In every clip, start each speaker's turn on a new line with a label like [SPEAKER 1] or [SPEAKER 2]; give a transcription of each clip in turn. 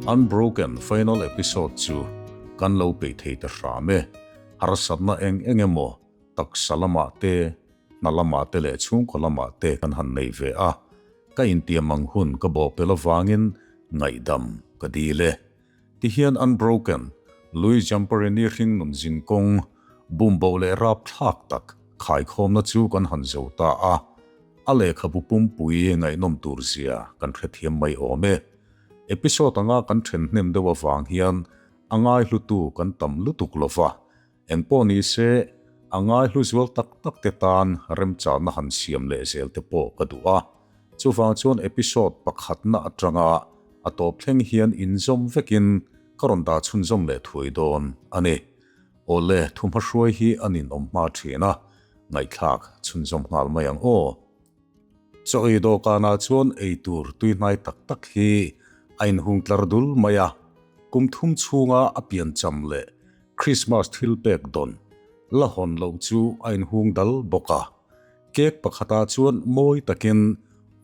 [SPEAKER 1] Unbroken final episode chu kan lo peih thei ta hram e. Harsatna eng eng emaw taksa lamah te, hna lamah te leh chhungkaw lamah te kan han nei ve a. Ka intiam ang hun ka bawhpel avangin ngaihdam ka dil e. Tihian Unbroken, Louis Zamperini hringnun zinkawng, bumboh leh rapthlak tak khaikhawmna chu kan han zo ta a, a lehkhabu pumpui ngaihnawm tur zia kan hrethiam mai awm e. Episode anga kan then hnem deuh avang hian a ngaihlutu kan tam lutuk lo va, engpawh ni se a ngaihlu zual tak tak te tan remchanna han siam leh zel te pawh ka duh a. Chuvang chuan episode pakhatna atanga a tawp thleng hian inzawm vekin ka rawn dah chhunzawm leh thuai dawn a ni. Awle, thuhmahruai hi a ninawm hma thin a, ngaihthlak chhunzawm nghal mai ang aw. Chaw ei dawhkanah chuan ei tur tuihnai tak tak hi a inhung tlar dul mai a, kum thum chhunga a piancham leh Krismas thil pek dawn la hawn loh chu a inhung dal bawk a. Cake pakhatah chuan mawi takin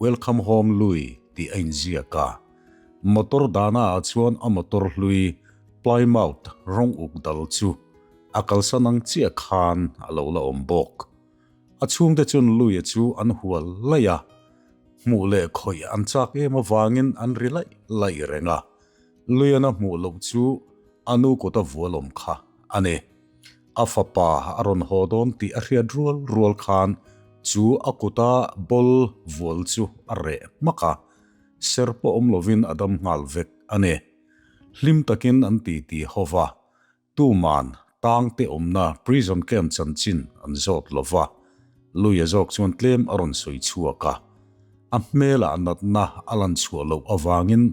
[SPEAKER 1] Welcome Home Lui tih a inziak a. Motor dahnaah chuan a motor hlui Plymouth rawng uk dal chu a kalsan ang chiah khan a lo la awm bawk. A chhungte chuan Luia chu an hual laih a, hmuh leh khawih an chak em avangin an ri laih laih reng a. Luiana hmuh loh chu a nu kut a vualawm kha a ni. A fapa a rawn haw dawn tih a hriat rual rual khan chu a kuta ball vual chu a reh hmak a, ser pawh awm lovin a dam nghal vek a ni. Hlim takin an titi ho va, Tuman tangte awmna prison camp chanchin an zawt lo va, Luia zawk chuan tlem a rawn sawi chhuak a. A hmelah natna a lan chhuah loh avangin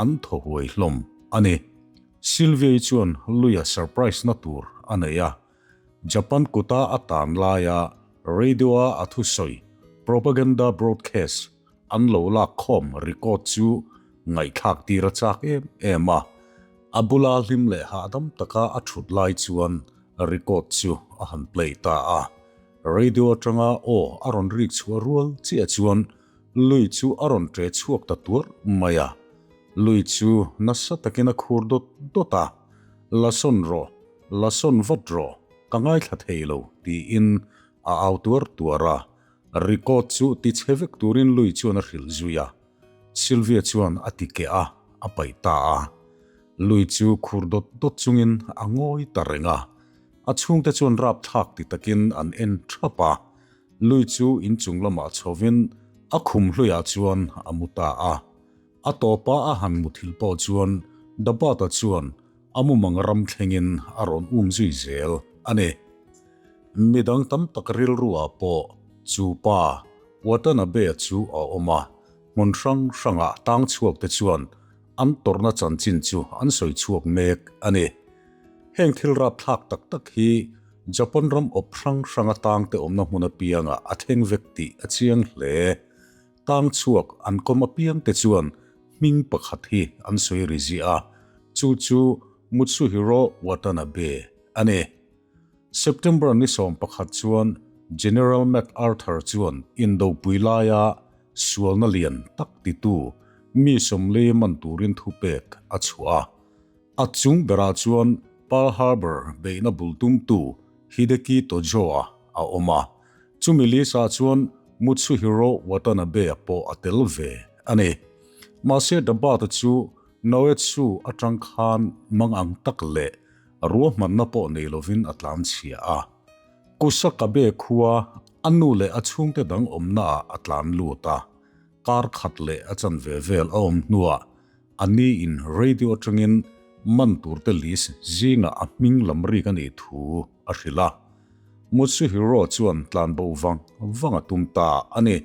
[SPEAKER 1] an thaw huai hlawm a ni. Sylvia-i chuan Luia surprise na tur a nei a, Japan kuta a tan laia radio-a a thusawi propaganda broadcast an lo lak khawm record chu ngaihthlak tir a chak em em a. A bula hlim leh hahdam taka a thut lai chuan record chu a han play ta a. Radio atanga aw a rawn rik chhuah rual chiah chuan lui chu a rawn ṭe chhuak ta tuarh mai a. Lui chu nasa takin a khur dawt dawt a, La sawn rawh, la sawn vat rawh, ka ngaithla thei lo, tiin a au tuar tuar a. Record chu ti chhe vek turin lui chuan a hrilh zui a. Sylvia chuan a ti keh a, a paih ta a. Lui chu khur dawt dawt chungin a ngawi ta reng a. A chhungte chuan rapthlak ti takin an en thap a. Lui chu inchung lamah chhovin a khum hluiah chuan a mu ta a. A tawpa a han muthilh pawh chuan Dabata chuan a mumang ram thlengin a rawn um zui zel a ni. Midang tam tak rilruah pawh chu pa Watanabe-a chu a awm a, hmun hrang hrangah tang chhuakte chuan an tawrhna chanchin chu an sawi chhuak mek a ni. Heng thil rapthlak tak tak hi Japan ram awp hrang hranga tangte awmna hmun apiangah a thleng vek tih a chiang hle. Tang chhuak an kawm apiangte chuan hming pakhat hi an sawi ri ziah a, chu chu Mutsuhiro Watanabe a ni. September ni 11 chuan General MacArthur chuan indopui laia sualna lian tak titu mi 40 man turin thupek a chhuah a. A chung berah chuan Pearl Harbor beihna bul tumtu Hideki Tojo-a a awm a. Chumi list-ah chuan Mutsuhiro Watanabe-a pawh a tel ve a ni. Mahse Dabata chu Naoetsu atang khan mangang tak leh Ruahmanna pawh nei lovin a tlan chhia a. Kusakabe khua a nu leh a chhungte dang awmnaah a tlan lut a. Kar khat leh a chanve vel a awm hnuah a ni in radio atangin man turte list zingah a hming lam rik a nih thu a hrilh a. Mutsuhiro chuan tlan bo vang vang a tum ta a ni.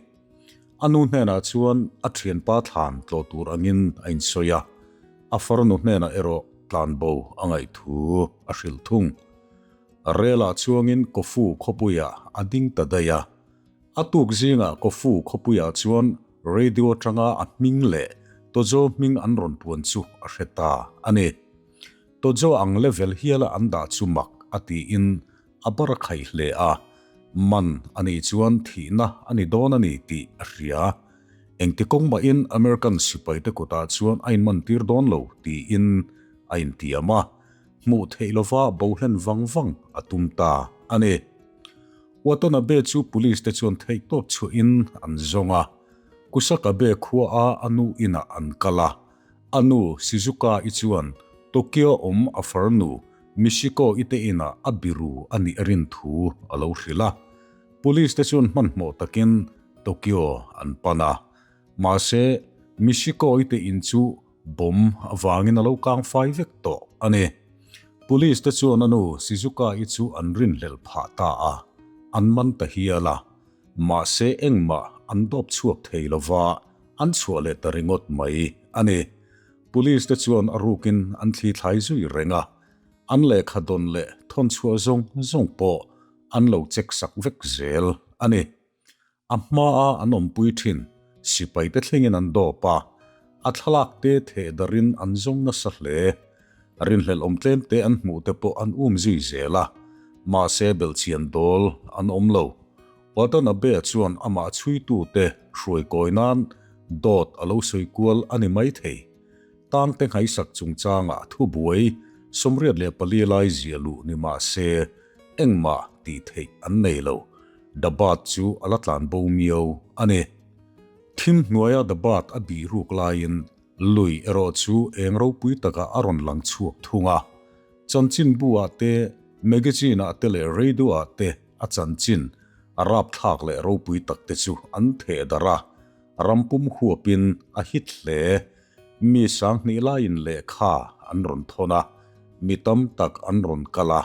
[SPEAKER 1] A nu hnenah chuan a thianpa thlan tlawh tur angin a insawi a, a farnu hnenah erawh tlanbo a ngaih thu a hrilh thung. Relah chuangin Kofu khawpuiah a ding ta daih a, a tuk zingah Kofu khawpuiah chuan radio atanga a hming leh Tojo hming an rawn puan chu a hre ta a ni. Tojo ang level hiala an dah chu mak a tiin a bar a khaih hle a, man a nih chuan thihna a ni dawn a ni tih a hria. Engti kawng mahin American sipaite kutah chuan a inmantir dawn lo tiin a intiam a, hmuh theih lova bo hlen vang vang a tum ta a ni. Watanabe chu police te chuan theihtawp chhuahin an zawng a, Kusakabe khua-a a nu inah an kal a, a nu Shizuka-i chuan Tokyo awm a farnu Michiko-i te inah a biru a nih a rin thu a lo hrilh a. Police te chuan hmanhmawh takin Tokyo an pan a, mahse Michiko-i te in chu bomb avangin a lo kang fai vek tawh a ni. Police te chuan a nu Shizuka-i chu an rinhlelh phah ta a, an man ta hial a, mahse engmah an dawp chhuak thei lova an chhuah leh ta ringawt mai a ni. Police te chuan a rukin an thli thlai zui reng a, an lehkha dawn leh thawn chhuah zawng zawng pawh an lo check sak vek zel a ni. A hmaa an awmpui thin sipaite thlengin an dawp a, a thlalak te theh darin an zawng nasa hle. Rinhlelh awm tlem te an hmuh te pawh an um zui zel a, mahse belhchian dawl an awm lo. Watanabe chuan amah chhuitute hruai kawi nan dawt a lo sawi kual a ni maithei. Tangte nghaisak chungchangah thubuai 84 lai ziah luh ni mah se engmah tih theih an nei lo. Dabat chu a la tlan bo miau a ni. Thim hnuaia Dabat a bih ruk laiin lui erawh chu eng ropui takah a rawn lang chhuak thung a. Chanchinbu-ah te, magazine-ah te leh radio-ah te a chanchin a rapthlak leh ropui tak te chu an theh darh a, rampum huapin a hit hle. Mi 2000 laiin lehkha an rawn thawn a, mi tam tak an rawn kal a,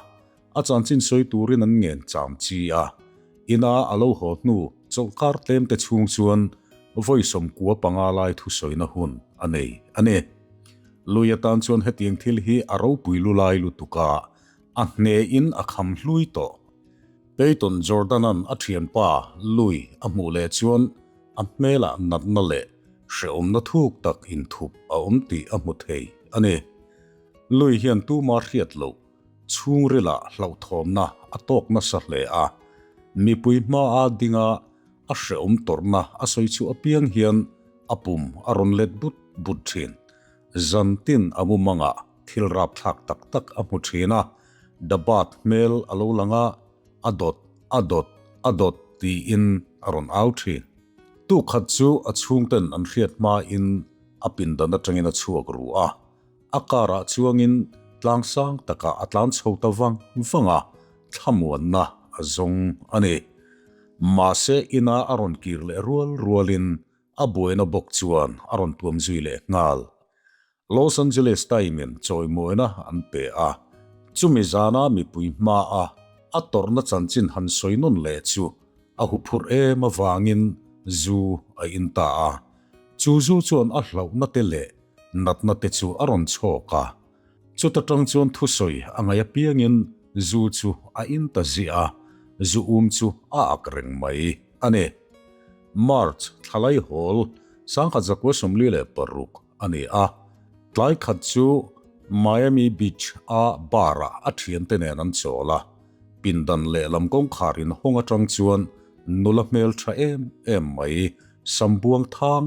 [SPEAKER 1] a chanchin sawi turin an ngen cham chi a. Ina a lo haw hnu chawlhkar tlem te chhung chuan vawi 95 lai thusawina hun a nei a ni. Lui atan chuan hetiang thil hi a ropui lu lai lutuk a, a hnehin a kham hlui tawh. Peyton Jordan-a'n a thianpa Lui a hmuh leh chuan a hmelah natna leh hrehawmna thuk tak inthup a awm tih a hmu thei a ni. Lui hian tuma hriat loh chhungrilah hlauhthawmna a tawk nasa hle a, mipui hmaa dinga a hrehawm tawrhna a sawi chhuah apiang hian a pum a rawn let but but thin. Zantin a mumangah thil rapthlak tak tak a hmu thin a, Dabat hmel a lo lang a, a dawt, a dawt, a dawt tiin a rawn au thin. Tuk khat chu a chhungten an hriat hmain a pindan atangin a chhuak ru a, a car ah chuangin tlang sang takah a tlan chho ta vang vang a, thlamuanna a zawng a ni. Mahse ina a rawn kir leh rual rualin a buaina bawk chuan a rawn tuam zui leh nghal. Los Angeles Time-in chawimawina an pe a, chumi zana mipui hmaa a tawrhna chanchin han sawi nawn leh chu a huphurh em avangin zu a in ta a. Chu zu chuan a hlauhna te leh natna te chu a rawn chhawk a. Chuta tang chuan thusawi a ngaih apiangin zu chu a in ta ziah a, zu um chu a ak reng mai a ni. March thlalai hawl 1946 a ni a, tlai khat chu Miami Beach a bar ah a thiante nen an chawl a, pindan lehlam kawngkhar in hawng atang chuan nula hmel tha em em mai, sambuang thang,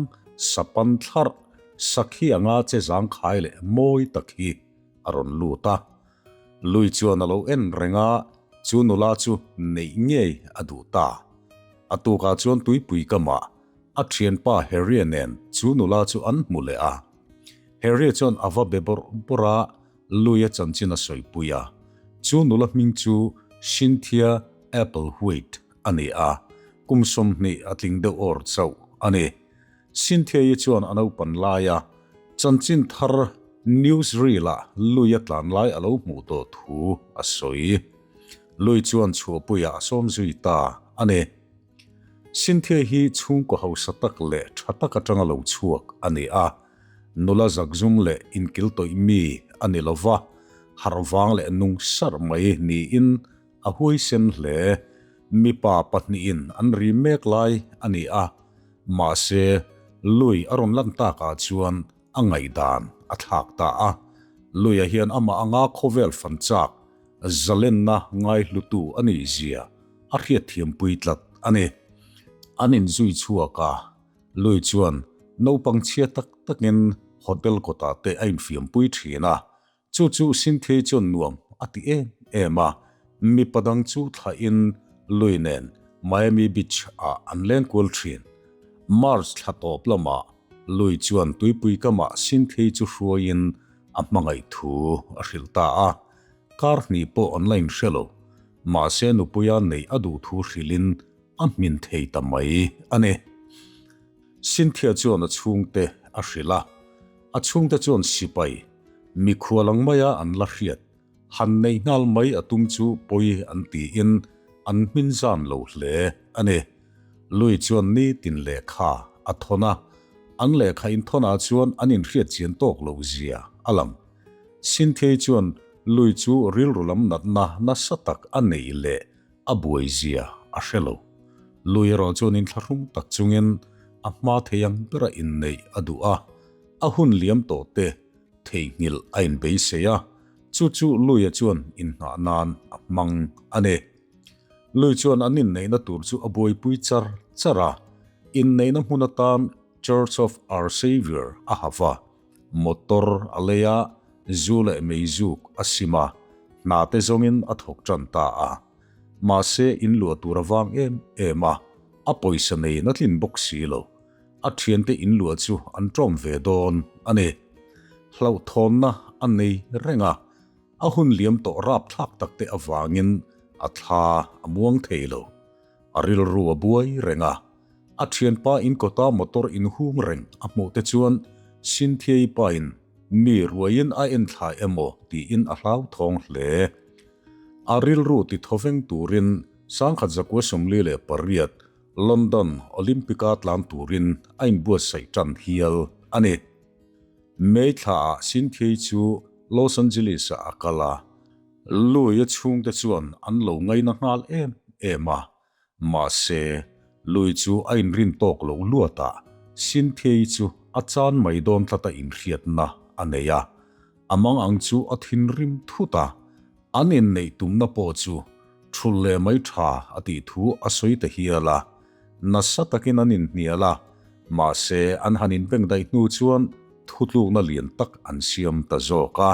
[SPEAKER 1] sapan thlarh, sakhi anga che zangkhai leh mawi tak hi a rawn lut a. Lui chuan a lo en reng a, chu nula chu neih ngei a duh ta. A tukah chuan tuipui kamah A thianpa Harry-a nen chu nula chu an hmu leh a. Harry-a chuan a va be bawrh bawrh a, Lui-a chanchin a sawipui a. Chu nula hming chu Cynthia Applewhite a ni a, kum 20 a tling deuh awr chauh a ni. Cynthia-i chuan a naupan laia chanchin thar newsreel-ah Lui-a tlan lai a lo hmuh tawh thu a sawi. Lui chuan chhuahpuiah a sawm zui ta a ni. Cynthia hi chhungkaw hausa tak leh tha tak atanga lo chhuak a ni a, nula zakzum leh inkil tawih mi a ni lo va, harh vang leh nung sarh mai niin a huaisen hle. Mipa pahnihin an ri mek lai a ni a, mahse lui a rawn lan takah chuan a ngaihdan a thlak ta a. Luia hian amah anga khawvel fan chak zalenna ngaihlutu a nih zia a hriatthiampui tlat a ni. An inzui chhuak a, Lui chuan. Naupang chhia tak takin hotel kawtah te a infiampui thin a, chu chu Cynthia-i chuan nuam a ti em em a, mipa dang chu thlahin lui nen Miami Beach ah an leng kual thin. March thla tawp lamah lui chuan tuipui kamah Cynthia-i chu hruaiin a hmangaih thu a hrilh ta a, kar hnih pawh an la inhre lo. Mahse nupuia neih a duh thu hrilhin a hmin thei ta mai a ni. Cynthia chuan a chhungte a hrilh a, a chhungte chuan sipai, mikhual ang maia an la hriat, han neih nghal mai a tum chu pawi an tiin an hmin zan lo hle a ni. Lui chuan nitin lehkha a thawn a, an lehkha inthawnah chuan an inhriat chian tawk loh zia a lang. Cynthia-i chuan Lui chu rilru lam natna nasa tak a neih leh a buai zia a hre lo. Lui erawh chuan inthlahrung tak chungin a hma thei ang bera inneih a duh a, a hun liam tawh te theihnghilh a inbeisei a, chu chu Luia chuan innghah nan a hmang a ni. Lui chuan an inneihna tur chu a buaipui char char a, inneihna hmun atan Church of Our Saviour a ha va. Motor a lei a, zu leh meizuk a sim a, hna te zawngin a thawk tan ta a. Mahse in luah tur a vang em em a, a pawisa neiin a tlin bawk si lo. A thiante in luah chu an ṭawm ve dawn a ni. Hlauhthawnna a nei reng a, a hun liam tawh rapthlak tak te avangin a thla a muang thei lo. A rilru a buai reng a, a thianpa in kawta motor inhung reng a hmuh te chuan Cynthia-i pain mi ruaiin a en thla emaw tiin a hlauthawng hle. A rilru ti thawveng turin 1948 London Olympic-a tlan turin a inbuatsaih tan hial a ni. May thlaah Cynthia-i chu Los Angeles-ah a kal a, Lui-a chhungte chuan an lo ngaina nghal em em a, mahse, Lui chu a inrin tawk loh luatah Cynthia-i chu a chan mai dawn tlata inhriatna a nei a, a mang ang chu a thinrim thut a, an inneih tumna pawh chu thulh leh mai tha a tih thu a sawi ta hial a, nasa takin an inhnial a, mahse, an han inbengdaih hnu chuan thutlukna lian tak an siam ta zawk a.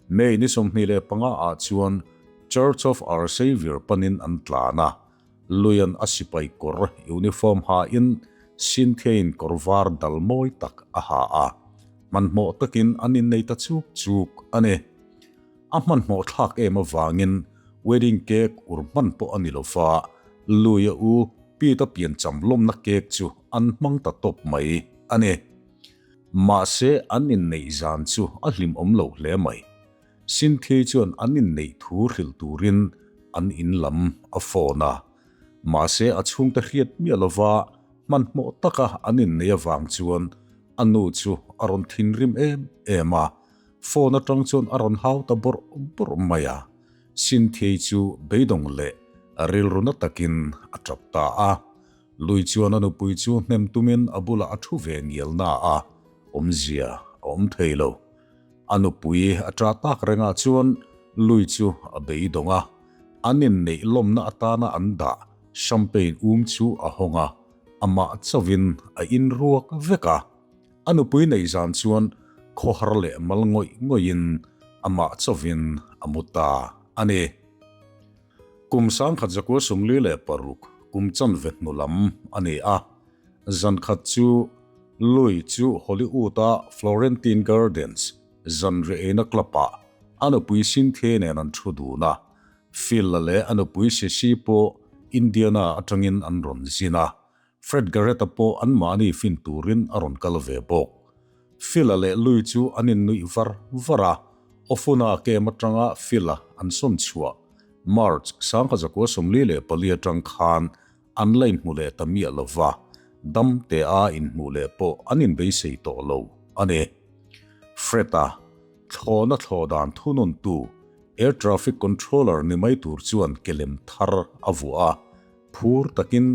[SPEAKER 1] May ni 25 ah chuan Church of Our Saviour panin an tlan a, Luian a sipai kawr uniform hain Cynthia-in kawr var dal mawi tak a ha a, hmanhmawh takin an innei ta chuk chuk a ni. A hmanhmawh thlak em avangin wedding cake ur hman pawh a ni lo va, Luia u Pete-a piancham lawmna cake chu an hmang ta tawp mai a ni. Mahse, an inneih zan chu a hlimawm lo hle mai. Cynthia chuan an inneih thu hrilh turin an in lam a phone a. Mahse, a chhungte hriat miah lova hmanhmawh taka an inneih avang chuan a nu chu a rawn thinrim em em a, phone atang chuan a rawn hau ta bawrh bawrh mai a. Cynthia chu beidawng leh rilru na takin a tap ta a. Lui chuan a nupui chu hnem tumin a bulah a thu ve ngial na a, awmzia a awm thei lo. A nupui a ṭah tak rengah chuan Lui chu a beidawng a, an inneih lawmna atana an dah champagne um chu a hawng a, amah chauhin a inruak vek a. A nupui neih zan chuan khawhar leh mal ngawih ngawihin amah chauhin a mu ta a ni. Kum 1946 kum chanve hnu lam a ni a, zan khat chu Lui chu Hollywood-a Florentine Gardens zanriah eina club-ah a nupui Cynthia nen an thu dun a, Phil-a leh a nupui Sissy pawh Indiana atangin an rawn zin a, Fred Garrett-a pawh anmahni fin turin a rawn kal ve bawk. Phil-a leh Lui chu an innuih var var a, Ofuna camp atanga Phil-a an sawn chhuah March 1944 atang khan an la inhmu leh ta miah lo va, dam tea inhmuh leh pawh an inbeisei tawh lo a ni. Fred-a thlawhna thlawh dan thununtu Air Traffic Controller ni mai tur chuan kelem thar a vuah a, Phur takin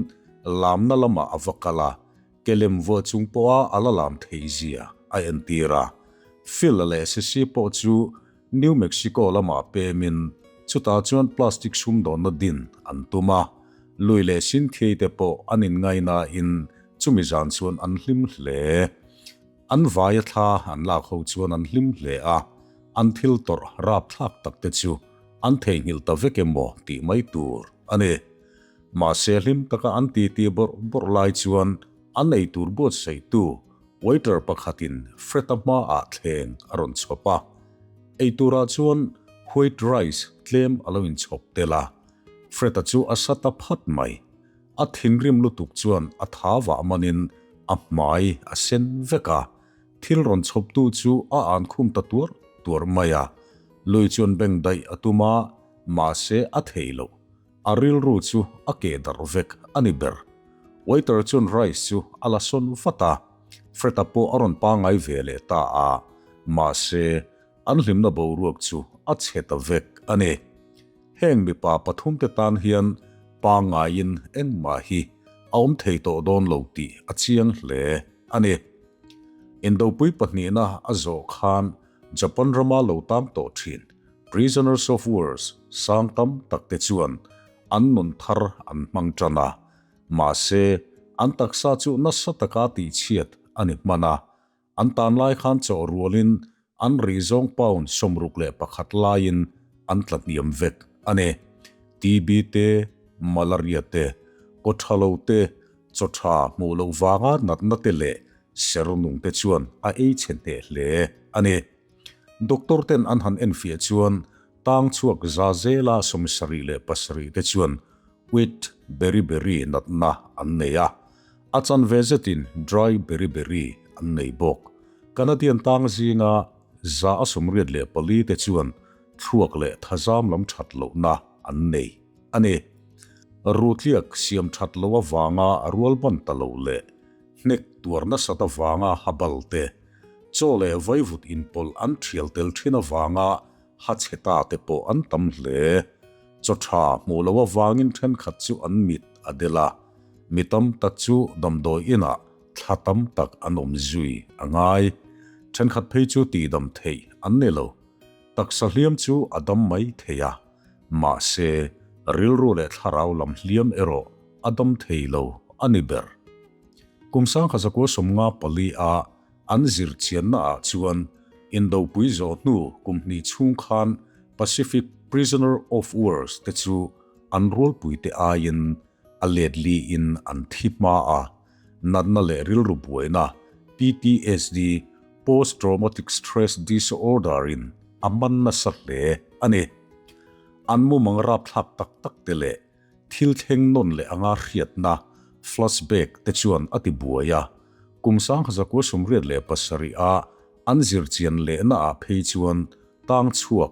[SPEAKER 1] lamna lamah a va kal a, kelem vuah chung pawha a la lam theih zia a entir a. Phil-a leh Sissy pawh chu New Mexico lamah pemin chutah chuan plastic sumdawnna din an tum a. Lui leh Cynthia-i te pawh an inngainain chumi zan chuan an hlim hle. An vaia thla an lak ho chuan an hlim hle a, an thil tawrh rapthlak tak te chu an theihnghilh ta vek emaw tih mai tur a ni. Mahse hlim taka an titi bawrh bawrh lai chuan an eitur buatsaihtu waiter pakhatin Fred-a hmaah thleng a rawn chhawp a. Eiturah chuan white rice tlem a lo inchhawp tel a, Fred-a chu a sa ta phat mai. A thinrim lutuk chuan a tha vah manin a hmai a sen vek a, thil rawn chhawptu chu a an khum ta tuar tuar mai a. Lui chuan beng daih a tum a, mahse a thei lo. A rilru chu a keh darh vek a ni ber. Waiter chuan rice chu a la sawn vat a, Fred-a pawh a rawn pangngai ve leh ta a, mahse an hlimna boruak chu a chhe ta vek a ni. Heng mipa pathumte tan hian pangngaiin engmah hi a awm thei tawh dawn lo tih a chiang hle a ni. Indopui pahnihna a zawh khan Japan rama lo tang tawh thin Prisoners of Wars sang tam takte chuan an nun thar an hmang tan a, mahse an taksa chu nasa taka tihchhiat a ni hman a, An tan lai khan chaw rualin an ri zawng pound 61 laiin an tla hniam vek a ni. TB te, malaria te, kaw tha lo te, chaw tha hmuh loh vanga natna te leh ser nung te chuan a ei chhe hneh hle a ni. Doctor ten an han enfiah chuan tang chhuak za zela 77 te chuan wet beriberi natna an nei a. A chanve zetin dry beriberi an nei bawk. Canadian tang zinga 84 te chuan thluak leh thazam lam that lohna an nei a ni. Rutliak siam that loh avanga a rual ban ta lo leh hnek tuar nasat avanga ha bal te, chaw leh vaivut inpawlh an thial tel thin avanga ha chhe ta te pawh an tam hle. Chaw tha hmuh loh avangin thenkhat chu an mit a del a. Mi tam tak chu damdawi inah thla tam tak an awm zui a ngai. Thenkhat phei chu tihdam theih an ni lo. Taksa hliam chu a dam mai thei a, mahse rilru leh thlarau lam hliam erawh a dam thei lo a ni ber. Kum 1954 a an zir chianna ah chuan Indopui zawh hnu kum hnih chhung khan Pacific Prisoner of Wars te chu an rualpuite aiin a let liin an thi hma a, natna leh rilru buaina, PTSD, Post Traumatic Stress Disorder, in a man nasa hle a ni. An mumang rapthlak tak tak te leh thil thleng nawn leh anga hriatna, flashback, te chuan a ti buai a, kum 1987 a An zirchian lehna ah phei chuan tang chhuak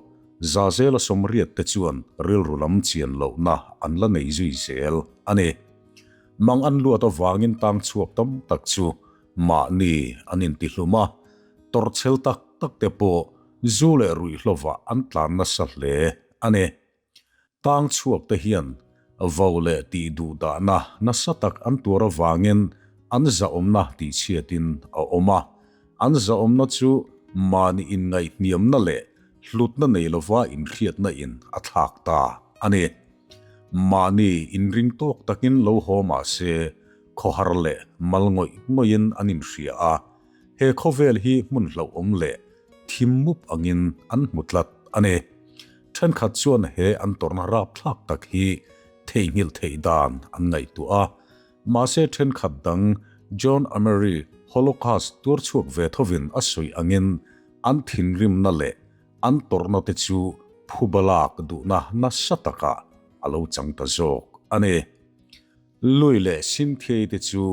[SPEAKER 1] zazela 80 te chuan rilru lam chian lohna an la nei zui zel a ni. Mang an luat avangin tang chhuak tam tak chu mahni an intihlum a, tawrhchhel tak tak te pawh zu leh ruihhlovah an tlan nasa hle a ni. Tang chhuak te hian vo leh tih duh dahna nasa tak an tuar avangin an zahawmna tihchhiatin a awm a. An zahawmna chu mahni inngaihhniamna leh hlutna nei lova inhriatna in a thlak ta a ni. Mahni inring tawk takin lo haw mah se khawhar leh mal ngawih ngawihin an inhria a. He khawvel hi hmun hlauhawm leh thim mup angin an hmu tlat a ni. Thenkhat chuan he an tawrhna rapthlak tak hi theihnghilh theih dan an ngaihtuah a. Mahse thenkhat dang John Amery Holocaust tuar chhuak ve thovin a sawi angin an thinrimna leh an tawrhna te chu phubalak duhna nasa takah a lo chang ta zawk a ni. Lui leh Cynthia-i te chu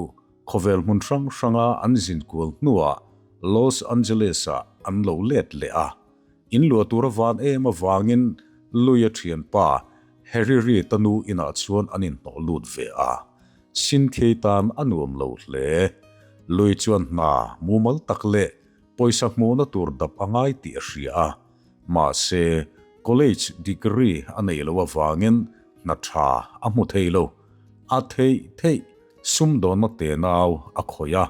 [SPEAKER 1] khawvel hmun hrang hranga an zin kual hnuah Los Angeles-ah an lo let leh a. In luah tur a van em avangin Lui-a thianpa Harry Reid-a nu inah chuan an inhnawh lut ve a. Cynthia-i tan a nuam lo hle. Lui chuan hna mumal tak leh pawisa hmuhna tur dap a ngai tih a hria a. Mahse, college degree a neih loh avangin hna tha a hmu thei lo. A theih theih sumdawnna tenau a khawih a,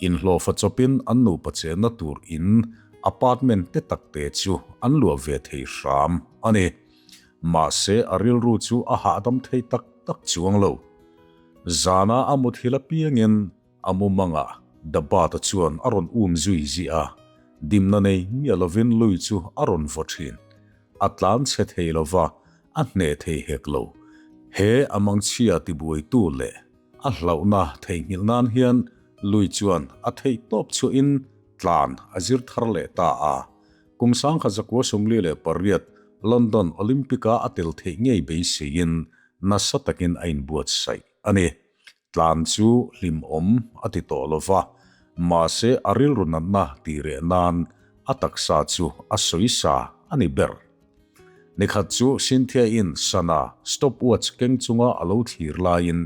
[SPEAKER 1] inhlawhfa chawpin an nupa chenna tur in apartment te tak te chu an luah ve thei hram a ni. Mahse, a rilru chu a hahdam thei tak tak chuang lo. Zana a muthilh apiangin a mumangah. Dabata chuan a rawn um zui ziah a, dimna nei miah lovin lui chu a rawn vaw thin. A tlan chhe thei lova, a hneh thei hek lo. He a mangchhia tibuaitu leh a hlauhna theihnghilh nan hian lui chuan a theih tawp chhuahin tlan a zir thar leh ta a. Kum 1948 London Olympic-a a tel theih ngei beiseiin nasa takin a inbuatsaih a ni. Tlan chu hlimawm a ti tawh lo va, mahse a rilru natna tih reh nan a taksa chu a sawisa a ni ber. Nikhat chu Cynthia-in sana stopwatch keng chunga a lo thlir laiin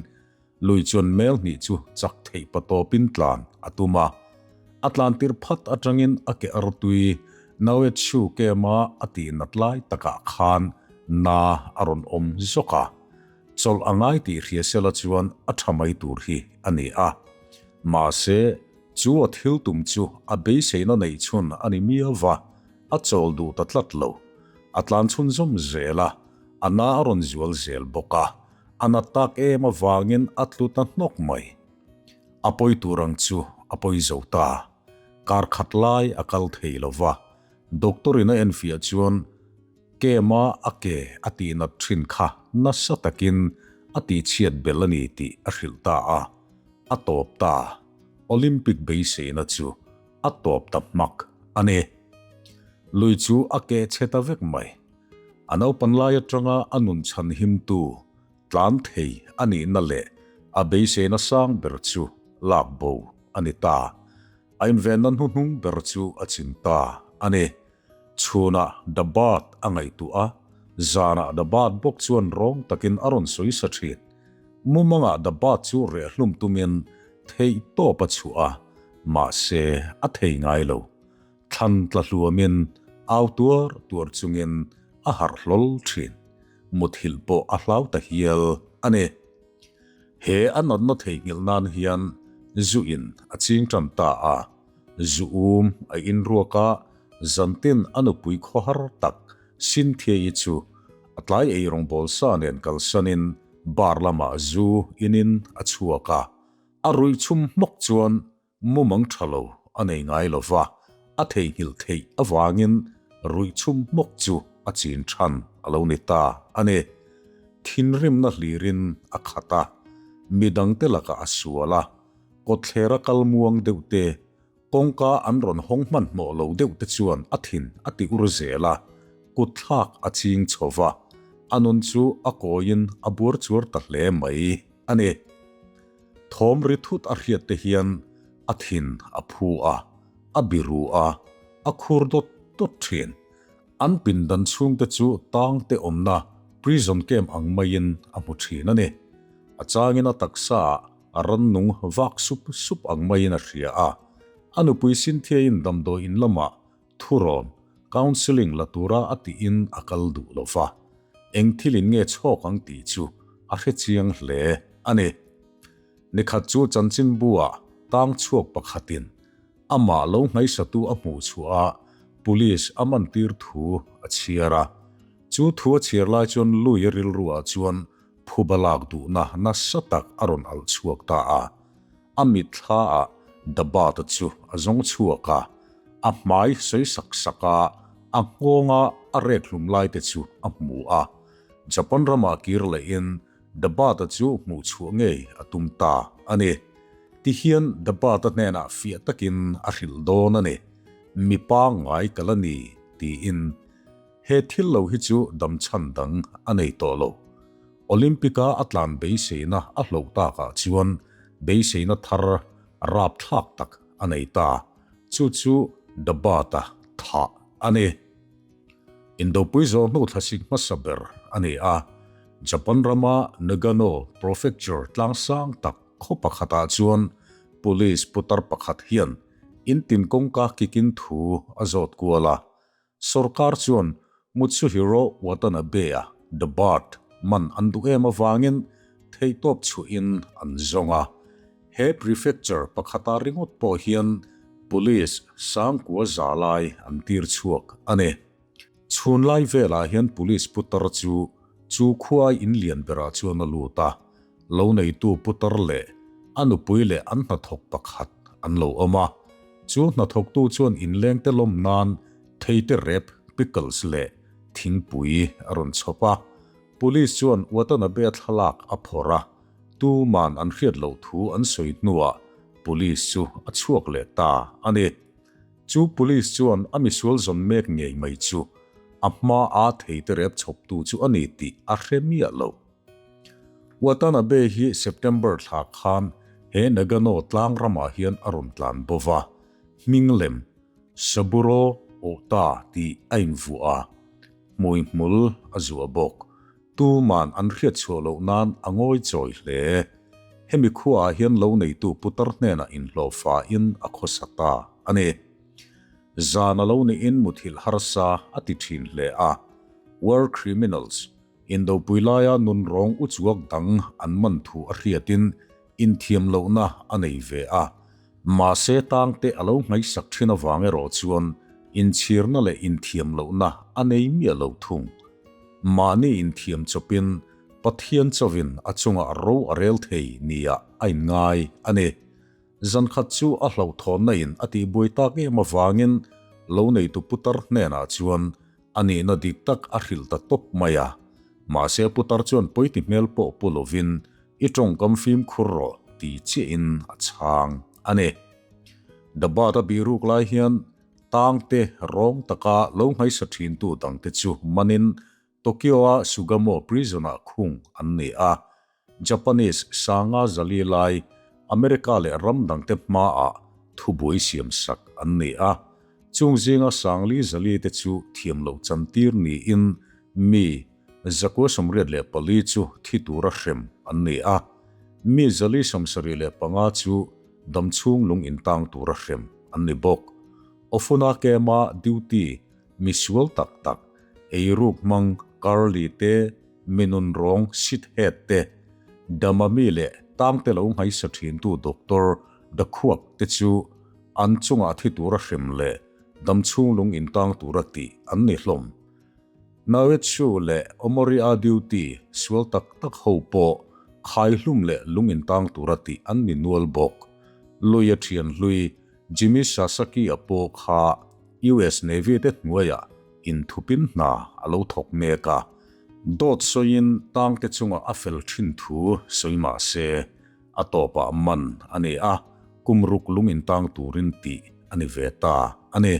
[SPEAKER 1] lui chuan mel hnih chu chak theih patawpin tlan a tum a. A tlan tir phat atangin a ke artui Naoetsu kema a tih nat lai takah khan na a rawn awm zawk a. Chawlh a ngai tih hria sela chuan a tha mai tur hi a ni a. Mahse, chu a thil tum chu a beiseina neih chhun a ni miau va, a chawl duh ta tlat lo. A tlan chhunzawm zel a, a na a rawn zual zel bawk a, a na tak em avangin a tlu ta hnawk mai. A pawi tur ang chu a pawi zo ta. Kar khat lai a kal thei lo va, doctor in a enfiah chuan Kema a ke a tihnat thin kha nasa takin a tihchhiat bel a ni tih a hrilh ta a, a tawp ta. Olympic beiseina chu a tawp ta hmak a ni. Lui chu a ke chhe ta vek mai. A naupan lai atanga a nun chhan himtu tlan thei a nihna leh a beiseina sang ber chu lak bo a ni ta. A invenna hnuhnung ber chu a chin ta a ni. Chhunah The Bird a ngaihtuah a, zanah The Bird bawk chuan rawng takin a rawn sawi sa thin. Mumangah The Bird chu reh hlum tumin theih tawp a chhuah a, mahse a thei ngai lo. Thlan tla hluamin au tuar tuar chungin a harh hlawl thin. Muthilh pawh a hlau ta hial a ni. He a natna theihnghilh nan hian zu in a ching tan ta a, zu um a inruak a, zantin a nupui khawhar tak Cynthia-i chu a tlai eirawngbawl sa nen kalsanin bar lamah zu inin a chhuak a, a ruih chhum hmawk chuan Mumang tha lo a nei ngai lo va, a theihnghilh theih avangin ruih chhum hmawk chu a chin than a lo ni ta a ni. Thinrimna hlirin a khat a, midangte lakah a sual a, kawtthlera kal muang deuh te, kawngka an rawn hawng hmanhmawh lo deuh te chuan a thin a ti ur zel a, kutthlak a ching chho va, a nun chu a kawiin a buar chuar ta hle mai a ni. Thawm ri thut a hriat te hian a thin a phu a, a biru a, a khur dawt dawt thin. An pindan chhungte chu tang te awmna prison camp ang maiin a hmu thin a ni. A changin a taksa ah a rannung vak sup sup ang maiin a hria a. A nupui Cynthia-in damdawi in lamah thurawn, counselling, la tura a tiin a kal duh lo va. Eng thilin nge chhawk ang tih chu a hre chiang hle a ni. Nikhat chu chanchinbu-ah tang chhuak pakhatin amah lo hnaisatu a hmuh chhuah a, police a mantir thu a chhiar a. Chu thu a chhiar lai chuan Lui rilruah chuan phuba lak duhna nasa tak a rawn alh chhuak ta a. A mitthlaah Dabata chu a zawng chhuak a, a hmai sawi sak sak a, a nghawnga a rek hlum lai te chu a hmu a. Japan ramah kir lehin Dabata chu hmuh chhuah ngei a tum ta a ni. Tihian Dabata hnenah fiah takin a hrilh dawn a ni, Mi pangngai ka la ni, tiin. He thil lo hi chu damchhan dang a nei tawh lo. Olympic-a a tlan beiseina a hloh takah chuan beiseina thar rapthlak tak a nei ta, chu chu Dabata thah a ni. Indopui zawh hnu thlasik hmasa ber a ni a, Japan rama Nagano Prefecture tlangsang tak khaw pakhatah chuan police putar pakhat hian intin kawngka kikin thu a zawt kual a, Sorkar chuan Mutsuhiro Watanabe-a The Bird man an duh em avangin theihtawp chhuahin an zawng a. He prefecture pakhata ringawt pawh hian police sangkua za lai an tir chhuak a ni. Chhunlai velah hian police putar chu chu khua in lian berah chuan a lut a, lo neitu putar leh a nupui leh an hnathawk pakhat an lo awm a. Chu hnathawktu chuan inlengte lawm nan theite rep, pickles leh thingpui a rawn chhawp a. Police chuan Watanabe-a thlalak a phawrh a, tuman an hriat loh thu an sawi hnuah police chu a chhuak leh ta a ni. Chu police chuan a misual zawn mek ngei mai chu a hma a theite rep chhawptu chu a ni tih a hre miah lo. Watanabe hi September thla khan he Nagano tlang ramah hian a rawn tlan bo va, hming lem Saburo Ota tih a invuah a, hmuihmul a zuah bawk. Tuman an hriat chhuah loh nan a ngawi chawi hle. Hemi khuaah hian lo neitu putar hnenah inhlawh fain a khawsa ta a ni. Zan a lo niin muthilh harsa a ti thin hle a. War criminals, indopui laia nunrawng uchuak dang an man thu a hriatin inthiam lohna a nei ve a. Mahse tangte a lo ngaihsak thin avang erawh chuan inchhirna leh inthiam lohna a nei miah lo thung. Mahni inthiam chawpin Pathian chauhin a chungah ro a rel thei nia a inngai a ni. Zankhat chu a hlauhthawnna in a tihbuai tak em avangin lo neitu putar hnenah chuan a nihna dik tak a hrilh ta tawp mai a. Mahse putar chuan pawiti hmel pawh pu lovin I tawngkam fimkhur rawh ti chiahin a chhang a ni. Dabat a bihruk lai hian Tangte rawng taka lo nghaisa thintu dangte chu manin Tokyo-a Sugamo Prison-ah khung an ni a. Japanese sanga zali lai America leh ram dangte hmaah thubuai siamsak an ni a. Chung zinga sangli zali te chu thiam loh chantir niin mi 984 chu thi tura hrem an ni a. Mi 475 chu damchhung lung intang tura hrem an ni bawk. Ofuna Kema duty misual tak tak, eiruk hmang Carly te, minun rawng shithead te, Damami leh tangte lo nghaisa thintu Doctor Dakhuak te chu an chungah thi tura hrem leh damchhung lung intang tura tih an ni hlawm. Naoetsu leh Omori-a duty sual tak tak ho pawh khaihlum leh lung intang tura tih an ni nual bawk. Lui a thian hlui Jimmy Sasaki-a pawh kha US Navy te hnuaiah inthupin hna a lo thawk mek a. Dawt sawiin tangte chungah a fel thin thu sawi mah se, a tawpah man a ni a, kum ruk lung intang turin tih a ni ve ta a ni.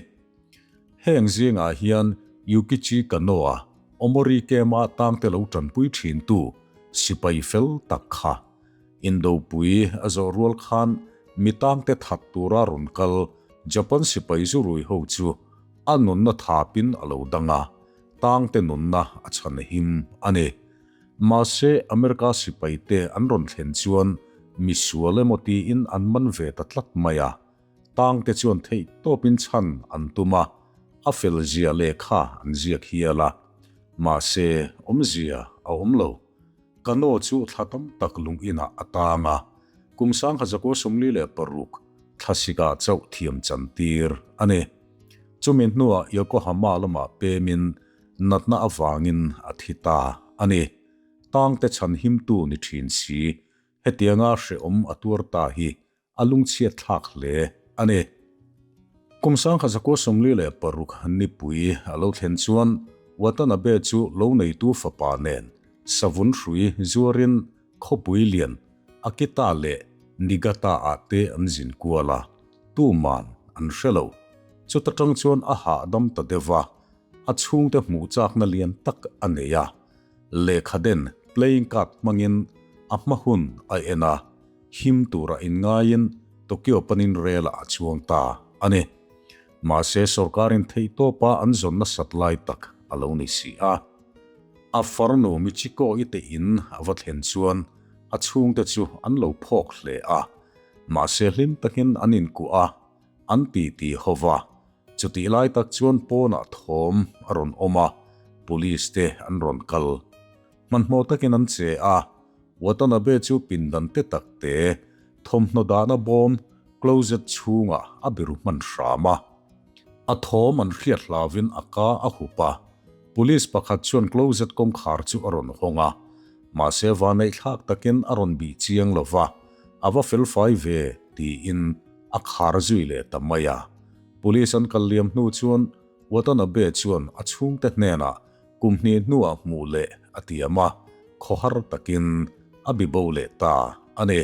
[SPEAKER 1] Heng zingah hian Yukichi Kano-a Omori Kema tangte lo tanpui thintu sipai fel tak kha Indopui a zawh rual khan mi tangte that tura rawn kal Japan sipai zurui ho chu a nunna thapin a lo dang a, tangte nunna a chhan him a ni. Mahse, America sipaite an rawn thlen chuan misual emaw tiin an man ve ta tlat mai a, tangte chuan theih tawpin chhan an tum a, a fel zia lehkha an ziak hial a. Mahse, awmzia a awm lo. Kano chu thla tam tak lung inah a tang a, kum 1946 thlasik-ah chauh thiam chantir a ni. Chumi hnuah Yokohama lamah pemin natna avangin a thi ta a ni. Tangte chhan himtu ni thin si, hetianga hrehawm a tuar ta hi a lungchhiat thlak hle a ni. Kum 1946 nipui a lo thlen chuan Watanabe chu lo neitu fapa nen savun hrui zuarin khawpui lian Akita leh Niigata-ah te an zin kual a, tuman an hre lo. Chuta tang chuan a hahdam ta deuh va, a chhungte hmuh chakna lian tak a nei a. Lehkhaden playing card hmangin a hma hun a en a. Him tura inngaiin Tokyo panin rel-ah a chuang ta a ni. Mahse sorkarin theihtawpa an zawn nasat lai tak a lo ni si a. A farnu Michiko-i te in a va thlen chuan a chhungte chu an lo phawk hle a. Mahse hlim takin an inkuah a, an titi ho va. Chutih lai tak chuan pawnah thawm a rawn awm a, police te an rawn kal. Hmanhmawh takin an che a, Watanabe chu pindan te tak te, thawmhnaw dahna bawm, closet, chhungah a biru hman hram a. A thawm an hriat hlauvin a ka a hup a, police pakhat chuan closet kawngkhar chu a rawn hawng a, mahse vaneihthlak takin a rawn bih chiang lo va, a va felfai ve, tiin. a khar zui leh ta mai a. Police an kal liam hnu chuan Watanabe chuan a chhungte hnenah kum hnih hnuah hmuh leh a tiam a, khawhar takin a bibo leh ta a ni.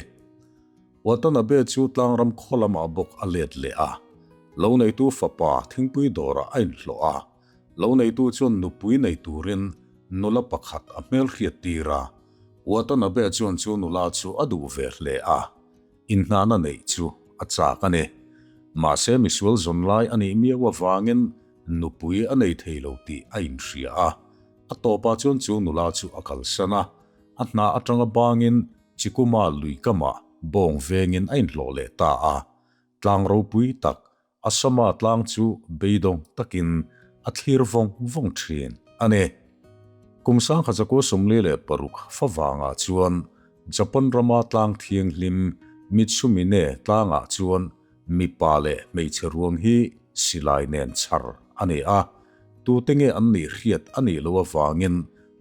[SPEAKER 1] Watanabe chu tlangram khaw lamah bawk a let leh a, lo neitu fapa thingpui dawrah a inhlawh a. Lo neitu chuan nupui nei turin nula pakhat a hmelhriat tir a, Watanabe chuan chu nula chu a duh ve hle a, inhnahna neih chu a chak a ni. Mahse misual zawn lai a nih miau avangin nupui a nei thei lo tih a inhria a, a tawpah chuan chu nula chu a kalsan a, a hna atanga bangin Chikuma lui kamah bawng vengin a inhlawh leh ta a, tlang ropui tak Asama tlang chu beidawng takin a thlir vawng vawng thin a ni. Kum 1946 favangah chuan Japan rama tlang thianghlim Mitsumine tlangah chuan mipa leh hmeichhe ruang hi silai nen chhar a ni a, tute nge an nih hriat a nih loh avangin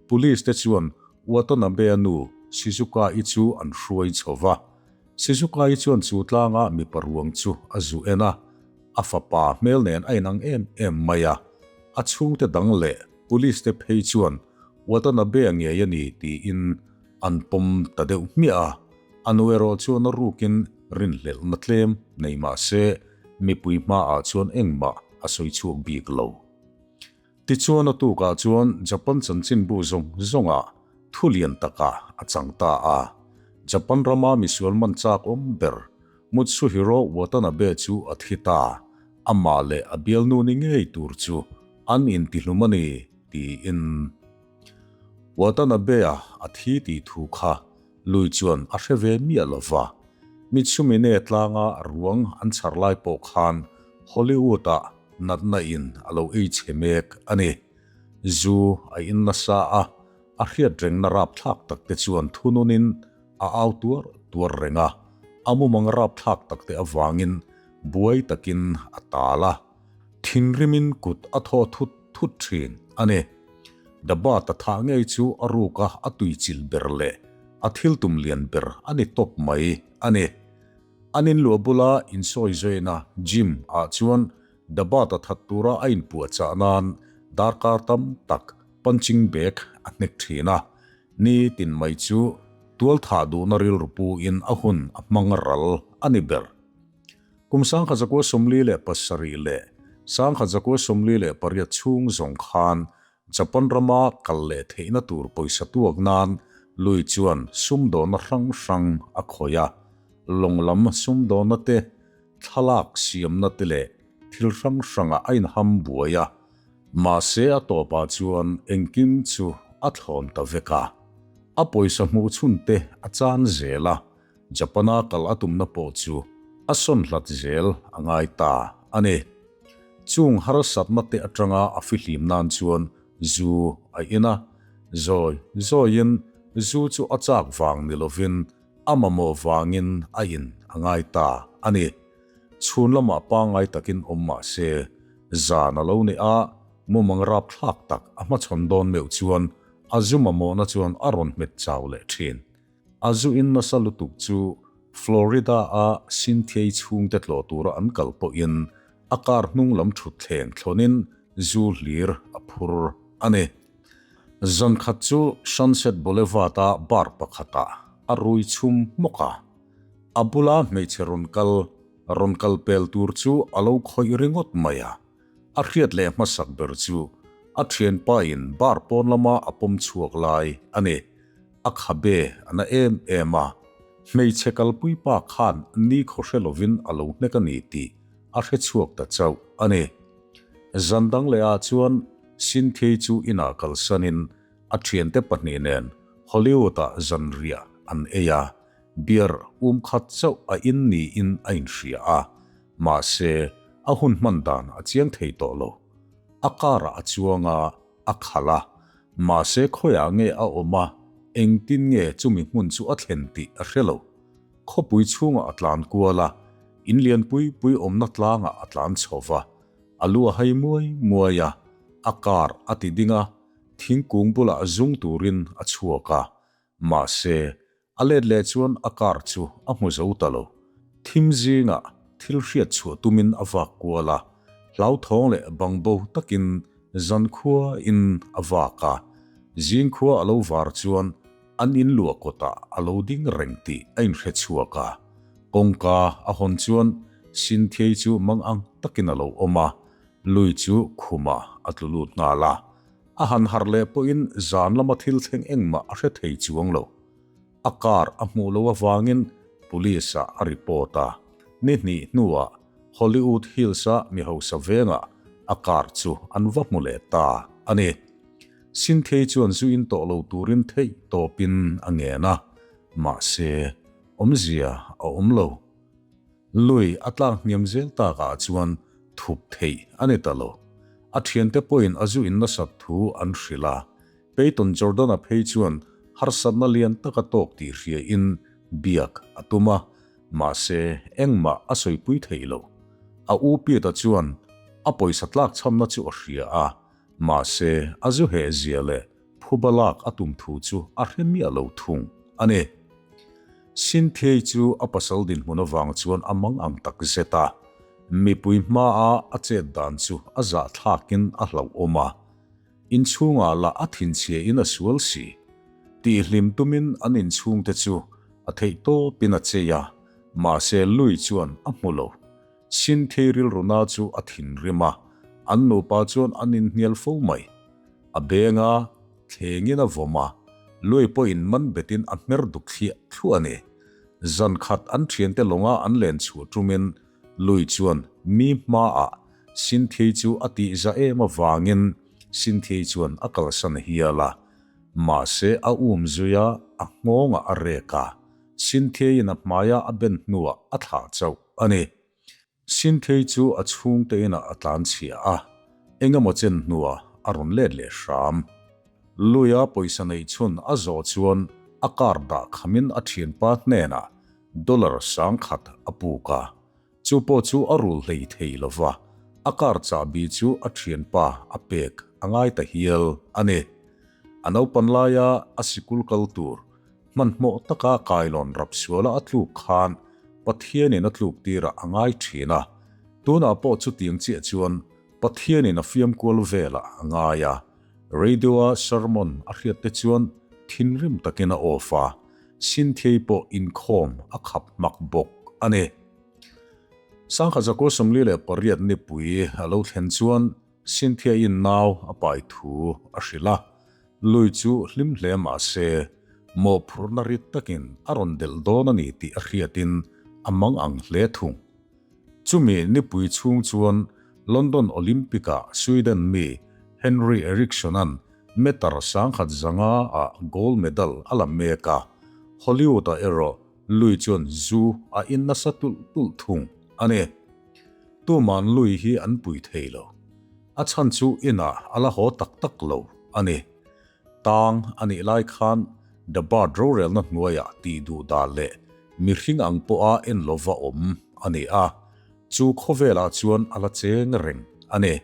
[SPEAKER 1] Police te chuan Watanabe-a nu Shizuka-i chu an hruai chho va. Shizuka-i chuan chu tlanga mipa ruang chu a zu en a, a fapa hmel nen a inang em em mai a. A chhungte dang leh Police te phei chuan Watanabe-a ngei a ni tiin an pawm ta deuh hmiah a. A nu erawh chuan a rukin rinhlelhna tlem nei mah se mipui hmaah chuan engmah a sawi chhuak bik lo. Tichuan a tukah chuan Japan chanchinbu zawng zawngah thu lian takah a chang ta a. Japan rama misual man chak awm ber Mutsuhiro Watanabe chu a thi ta, amah leh a bialnu ni ngei tur chu an intihlum a ni, tiin. Watanabe-a a thi tih thu kha Lui chuan a hre ve miah lo va, Mitsumine tlanga ruang an chhar lai pawh khan Hollywood-ah natna in a lo ei chhe mek a ni. Zu a in nasa a, a hriat rengna rapthlak tak te chuan thununin a au tuar tuar reng a, a mumang rapthlak tak te avangin buai takin a tal a. Thinrimin kut a thaw thut thut thin a ni. Daba ta thah ngei chu a ruka a tuichilh ber leh a thil tum lian ber a ni tawp mai a ni. An inluah bula insawi zawina gym ah chuan Daba ta that tura a inpuahchah nan darkar tam tak punching bag a hnek thin a. Ni tin mai chu tualthah duhna rilru pu in a hun a hmang ral a ni ber. Kum 1947 leh 1948 chhung zawng khan Japan rama kal leh theihna tur pawisa tuak nan lui chuan sumdawnna hrang hrang a khawih a, lawng lam sumdawnna te, thlalak siamna te leh thil hrang hrangah a inham buai a. Mahse a tawpah chuan engkim chu a thlawn ta vek a, a pawisa hmuh chhun te a chan zel a. Japana kal a tumna pawh chu a sawn hlat zel a ngai ta a ni. Chung harsatna te atanga a fihlim nan chuan zu a in a, zawi zawiin zu chu a chak vang ni lovin a mamawh vangin a in a ngai ta a ni. Chhun lamah pangngai takin awm mah se, zan a lo ni a, mumang rapthlak tak a hmachhawn dawn meuh chuan a zu mamawhna chuan a rawn hmet chau leh thin. A zu in nasa lutuk chu Florida-a Cynthia-i chhungte tlawh tura an kal pawhin a car hnung lam thutthleng thlawnin zu hlir a phur a ni. Zan khat chu Sunset Boulevard-a bar pakhatah a rui chhum hmawk a. A bula hmeichhe rawn kal rawn kal pel tur chu a lo khawih ringawt mai a. A hriat leh hmasak ber chu a thianpain bar pawn lama a pawm chhuak lai a ni. A khabe a na em em a, hmeichhe kalpui pa khan ni khaw hre lovin a lo hnek a ni tih a hre chhuak ta chauh a ni. Zan dang leh ah chuan Cynthia-i chu inah kalsanin a thiante pahnih nen Hollywood-ah zanriah an ei a, beer um khat chauh a in niin a inhria a, mahse a hun hman dan a chiang thei tawh lo. A car-ah a chuang a, a khalh a, mahse khawiah nge a awm a, engtin nge chumi hmun chu a thlen tih a hre lo. Khawpui chhungah a tlan kual a, in lian pui pui awmna tlangah a tlan chho va, a lu a hai muai muai a, a car a ti ding a, thingkung bulah zung turin a chhuak a, mahse a let leh chuan a car chu a hmu zo ta lo. Thim zingah. thil hriat chhuah tumin a vak kual a, hlauthawng leh bangbo takin zankhua in a vak a. Zingkhua a lo var chuan an in luah kawtah a lo ding reng tih a inhre chhuak a. Kawngka a hawn chuan Sinthiei chu mangang takin a lo awm a, lui chu khumah a tlu lut nghal a. A han harh leh pawhin zan lama thil thleng engmah a hre thei chuang lo. A car a hmuh loh avangin police ah a report a, ni hnih hnuah Hollywood Hills-a mi hausa vengah a car chu an va hmu leh ta a ni. Sinthei chuan zu in tawh lo turin theih tawpin a ngen a, mahse awmzia a awm lo. Lui a tlak hniam zel takah chuan thup theih a ni ta lo. A thiante pawhin a zu in nasat thu an hrilh a, Peyton Jordan-a phei chuan harsatna lian tak a tawk tih hriain biak a tum a, mahse engmah a sawipui theih lo. A u Pete-a chuan a pawisa tlakchhamna chu a hria a, mahse a zu heh zia leh phuba lak a tum thu chu a hre miah lo thung a ni. Cynthia-i chu a pasal dinhmun avang chuan a mang ang tak zet a, mipui hmaa a chet dan chu a zahthlakin a hlauhawm a. Inchhungah lah a thinchhia in a sual si. Tihhlim tumin an inchhungte chu a theih tawpin a chei a, mahse Lui chuan a hmu lo. Sinthei rilruna chu a thinrim a, an nupa chuan an inhnial fo mai. A benga thlengin a vawm a, Lui pawhin man betin a hmer duk thliah thluah a ni. Zan khat an thiante lawnga an len chhuah tumin Lui chuan mi hmaah Sinthiei chu a tih za em avangin Sinthiei chuan a kalsan hial a. Mahse a um zui a, a nghawngah a rek a. Sinthieiin a hmaia a ben hnuah a thlah chauh a ni. Sinthiei chu a chhungte inah a tlan chhia a, engemaw chen hnuah a rawn let leh hram. Luia pawisa neih chhun a zawh chuan a car dah khamin a thianpa hnenah dollar 10,000 a puk a. Chu pawh chu a rul hlei thei lo va, a car chahbi chu a thianpa a pek a ngai ta hial a ni. A naupan laia a sikul kal tur hmanhmawh taka kailawn rap suala a tluk khan Pathianin a tluk tirah a ngai thin a, tunah pawh chutiang chiah chuan Pathianin a fiamkual velah a ngai a. Radio-a sermon a hriat te chuan thinrim takin a off a, Sinthiei pawh inkhawm a khap hmak bawk a ni. 1948 nipui a lo thlen chuan Sinthieiin nau a pai thu a hrilh a, lui chu hlim hle mah se mawhphurhna rit takin a rawn delh dawn a ni tih a hriatin a mang ang hle thung. Chumi nipui chhung chuan London Olympic-ah Sweden mi Henry Eriksson-a'n meter 1005 ah gold medal a la mek a, Hollywood-ah erawh Lui chuan zu a in nasa tulh tulh thung a ni. Tuman Lui hi an pui thei lo. A chhan chu inah a la haw tak tak lo a ni. Tang a nih lai khan The Bird rorelna hnuaiah tih duh dah leh mihring ang pawha en lova awm a ni a, chu khawvelah chuan a la cheng reng a ni.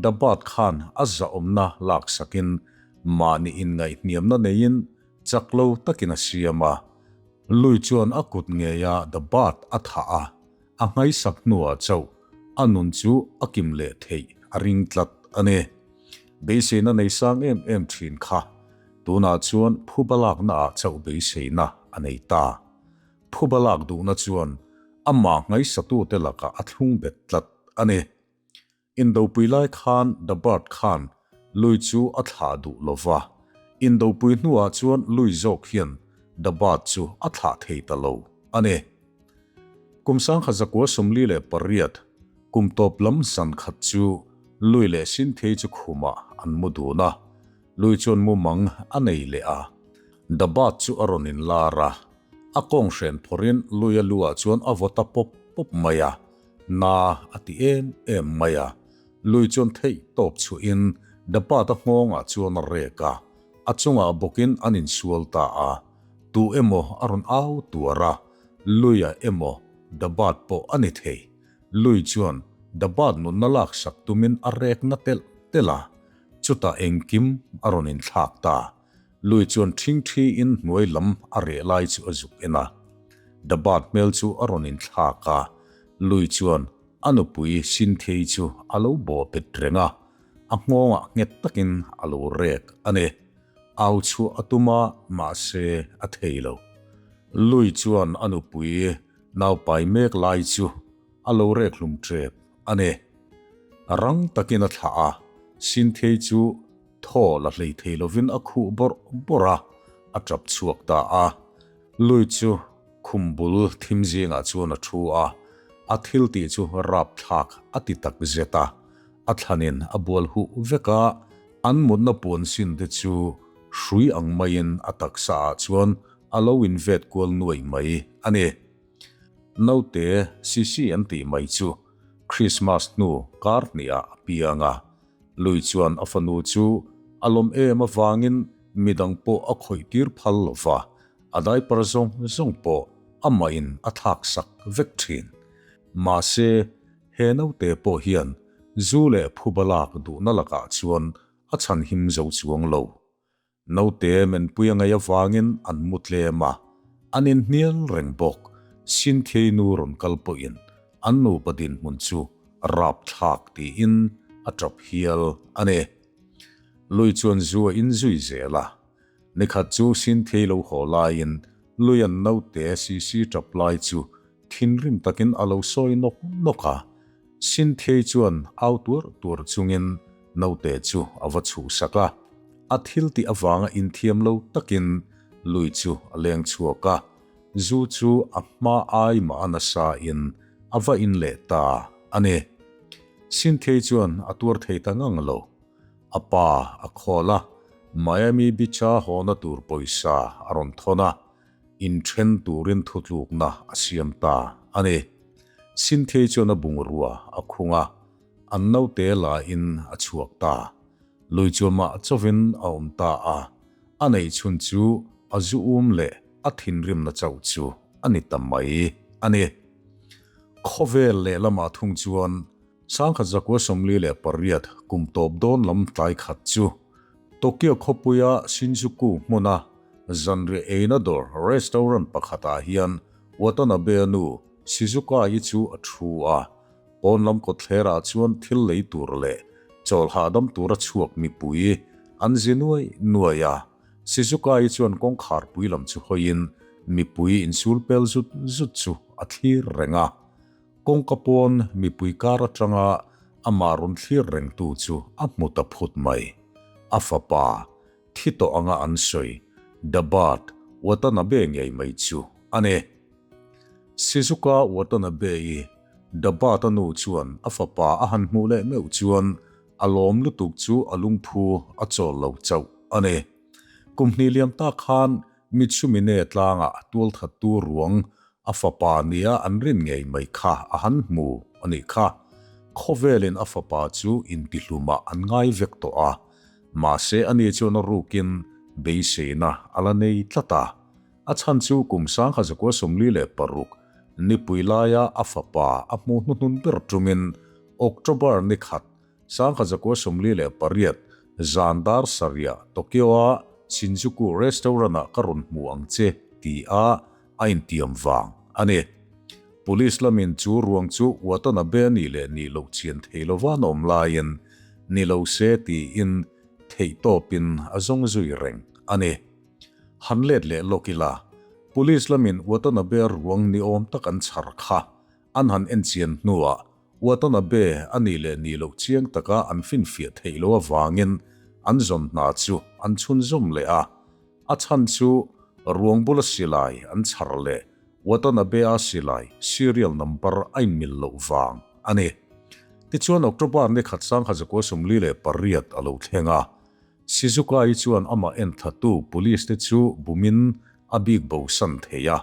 [SPEAKER 1] The Bird khan a zahawmna laksakin mahni inngaihhniamna neiin chak lo takin a siam a. Lui chuan a kut ngeia The Bird a thah a, a nghaisak hnuah chauh a nun chu a kim leh theih a ring tlat a ni. Beiseina nei sang em em thin kha tunah chuan phuba lakna ah chauh beiseina a nei ta. Phuba lak duhna chuan amah nghaisatute lakah a thlung bet tlat a ni. Indopui lai khan The Bird khan lui chu a thlah duh lo va, indopui hnuah chuan lui zawk hian The Bird chu a thlah thei ta lo a ni. Kum 1948 kum tawp lam zan khat chu Lui leh Sinthei chu khumah an mu dun a, Lui chuan mumang a nei leh a. The Bird chu a rawn inlar a, a kawng hren phawrhin Luia luah chuan a vaw ta pawp pawp mai a, na a ti em em mai a. Lui chuan theih tawp chhuahin The Bird a nghawngah chuan a rek a, a chungah bawkin an insual ta a. Tu emaw a rawn au tuar a, Luia emaw The Bird pawh a ni thei. Lui chuan The Bird nunna laksak tumin a rek na telh telh a, chutah engkim a rawn inthlak ta. Lui chuan ṭhingṭhi in hnuai lam a reh lai chu a zuk en a. The Bird hmel chu a rawn inthlak a. Lui chuan a nupui Cynthia-i chu a lo bawh bet reng a, a nghawngah nghet takin a lo rek a ni. Au chhuah a tum a, mahse a thei lo. Lui chuan a nupui naupai mek lai chu a lo rek hlum tep a ni. Rang takin a thlah a, Cynthia-i chu thaw la hlei thei lovin a khuh bawrh bawrh a, a tap chhuak ta a. Lui chu khum bul thim zingah chuan a thu a, a thil tih chu rapthlak a ti tak zet a, a thlanin a bual huh vek a, an mutna puan sin te chu hrui ang maiin a taksa ah chuan a lo invet kual nuai mai a ni. Naute Sisi an tih mai chu Krismas hnu kar hnih ah a piang a, Lui chuan a fanu chu a lawm em avangin midang pawh a khawih tir phal lo va, a diaper zawng zawng pawh amahin a thlak sak vek thin. Mahse, he naute pawh hian zu leh phuba lak duhna lakah chuan a chhanhim zo chuang lo. Naute menpui a ngaih avangin an mu tlem a, an inhnial reng bawk. Cynthia-i nu rawn kal pawhin an nupa dinhmun chu rapthlak tiin a tap hial a ni. Lui chuan zu a inzui zel a, nikhat chu Cynthia-i lo haw laiin Lui-a'n naute CC tap lai chu thinrim takin a lo sawi nawk nawk a. Cynthia-i chuan au tuar tuar chungin naute chu a va chhuhsak a, a thil tih avanga inthiam lo takin lui chu a leng chhuak a, zu chu a hma ai mah a nasa in a va in leh ta a ni. Cynthia-i chuan a tuar thei ta ngang lo. A pa a call a, Miami Beach-a hawna tur pawisa a rawn thawn a, inthen turin thutlukna a siam ta a ni. Cynthia-i chuan a bungrua a khung a, an naute lain a chhuak ta. Lui chu mah chawin a awm ta a, a neih chhun chu a zu um leh a thinrimna chauh chu a ni ta mai a ni. Khawvel lehlamah thung chuan 1948 kum tawp dawn lam tlai khat chu Tokyo khawpuia Shinjuku hmuna zanriah eina dawr restaurant pakhatah hian Watanabe-a nu Shizuka-i chu a thu a, pawn lam kawtthlerah chuan thil lei tur leh chawl hahdam tura chhuak mipui an zi nuai nuai a. Shizuka-i chuan kawngkharpui lam chu hawiin mipui insul pel zut zut chu a thlir reng a. Kawngka pawn mipui kar atanga amah rawn thlir rengtu chu a hmu ta phut mai. A fapa, thi tawh anga an sawi, The Bird, Watanabe ngei mai chu a ni. Shizuka Watanabe-i, The Bird-a nu chuan a fapa a han hmuh leh meuh chuan a lawm lutuk chu a lungphu a chawl lo chauh a ni. Kum hnih liam tak khan Mitsumine tlangah tualthattu ruang A fapa nia an rin ngei mai kha a han hmu a nih kha. Khawvelin a fapa chu intihlumah an ngai vek tawh a, mahse ani chuan a rukin beiseina a la nei tlat a. A chhan chu kum 1946 nipui laia a fapa a hmuh hnuhnun ber tumin October ni khat 1948 zan dar sarih Tokyo-a Shinjuku restaurant-ah ka rawn hmu ang che ti a a intiam vang a ni. Police lamin chu ruang chu Watanabe a nih leh nih loh chian thei lova an awm laiin ni lo se tiin theihtawpin a zawng zui reng a ni. Han let leh lawk ila, Police lamin Watanabe-a ruang ni awm tak an chhar kha an han enchian hnuah Watanabe a nih leh nih loh chiang taka an finfiah theih loh avangin an zawn hna chu an chhunzawm leh a. A chhan chu ruang bula silai an chhar leh Watanabe-a silai serial number a inmil loh vang a ni. Tichuan October ni khat 1948 a lo thleng a, Shizuka-i chuan amah enthlatu police te chu bumin a bik bosan thei a,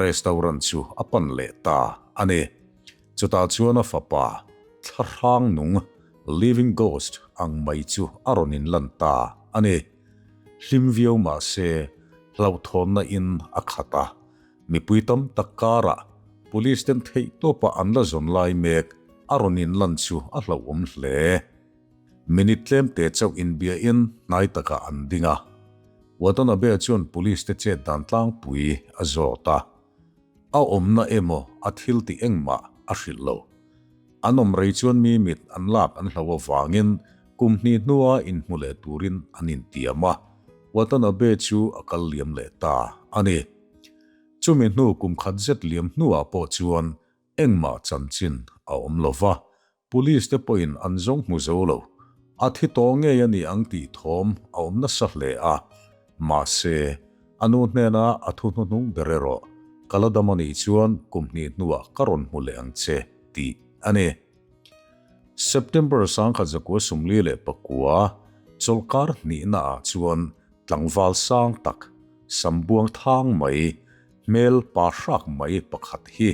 [SPEAKER 1] restaurant chu a pan leh ta a ni. Chutah chuan a fapa, thlahrang nung, living ghost, ang mai chu a rawn inlan ta a ni. Hlim viau mah se, hlauhthawnna in a khat a. Mipui tam tak karah police ten theihtawpa an la zawn lai mek a rawn inlan chu a hlauhawm hle. Minute tlemte chauh inbiain hnai takah an ding a. Watanabe chuan police te chet dan tlangpui a zawt a. A awmna emaw a thil tih engmah a hrilh lo. An awm rei chuan mi mit an lak an hlo avangin kum hnih hnua inhmu leh turin an intiam a, Watanabe chu a kal liam leh ta a ni. Chumi hnu kum khat zet liam hnuah pawh chuan Engmah chanchin a awm lo va, Police te pawhin an zawng hmu zo lo. A thi tawh ngei a ni ang tih thawm a awm nasa hle a. Mahse, a nu hnena a thu hnuhnung ber erawh, Ka la dam a nih chuan kum hnih hnuah ka rawn hmu leh ang che, tih a ni. September 1949, chawlhkar hnihnaah chuan tlangval sang tak, sambuang thang mai, Hmel pa hrak mai pakhat hi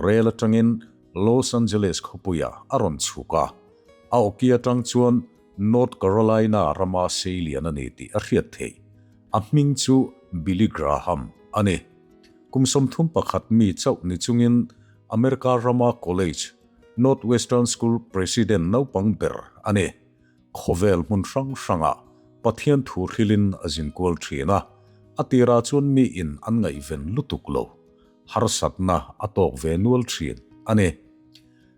[SPEAKER 1] rel atangin Los Angeles khawpuiah a rawn chhuk a, a awki atang chuan North Carolina rama seilian a ni tih a hriat theih. A hming chu Billy Graham a ni. Kum 31 mi chauh ni chungin America rama college, Northwestern School president naupang ber a ni. Khawvel hmun hrang hrangah Pathian thu hrilin a zin kual thin a, a tirah chuan miin an ngaihven lutuk lo, harsatna a tawk ve nual thin a ni.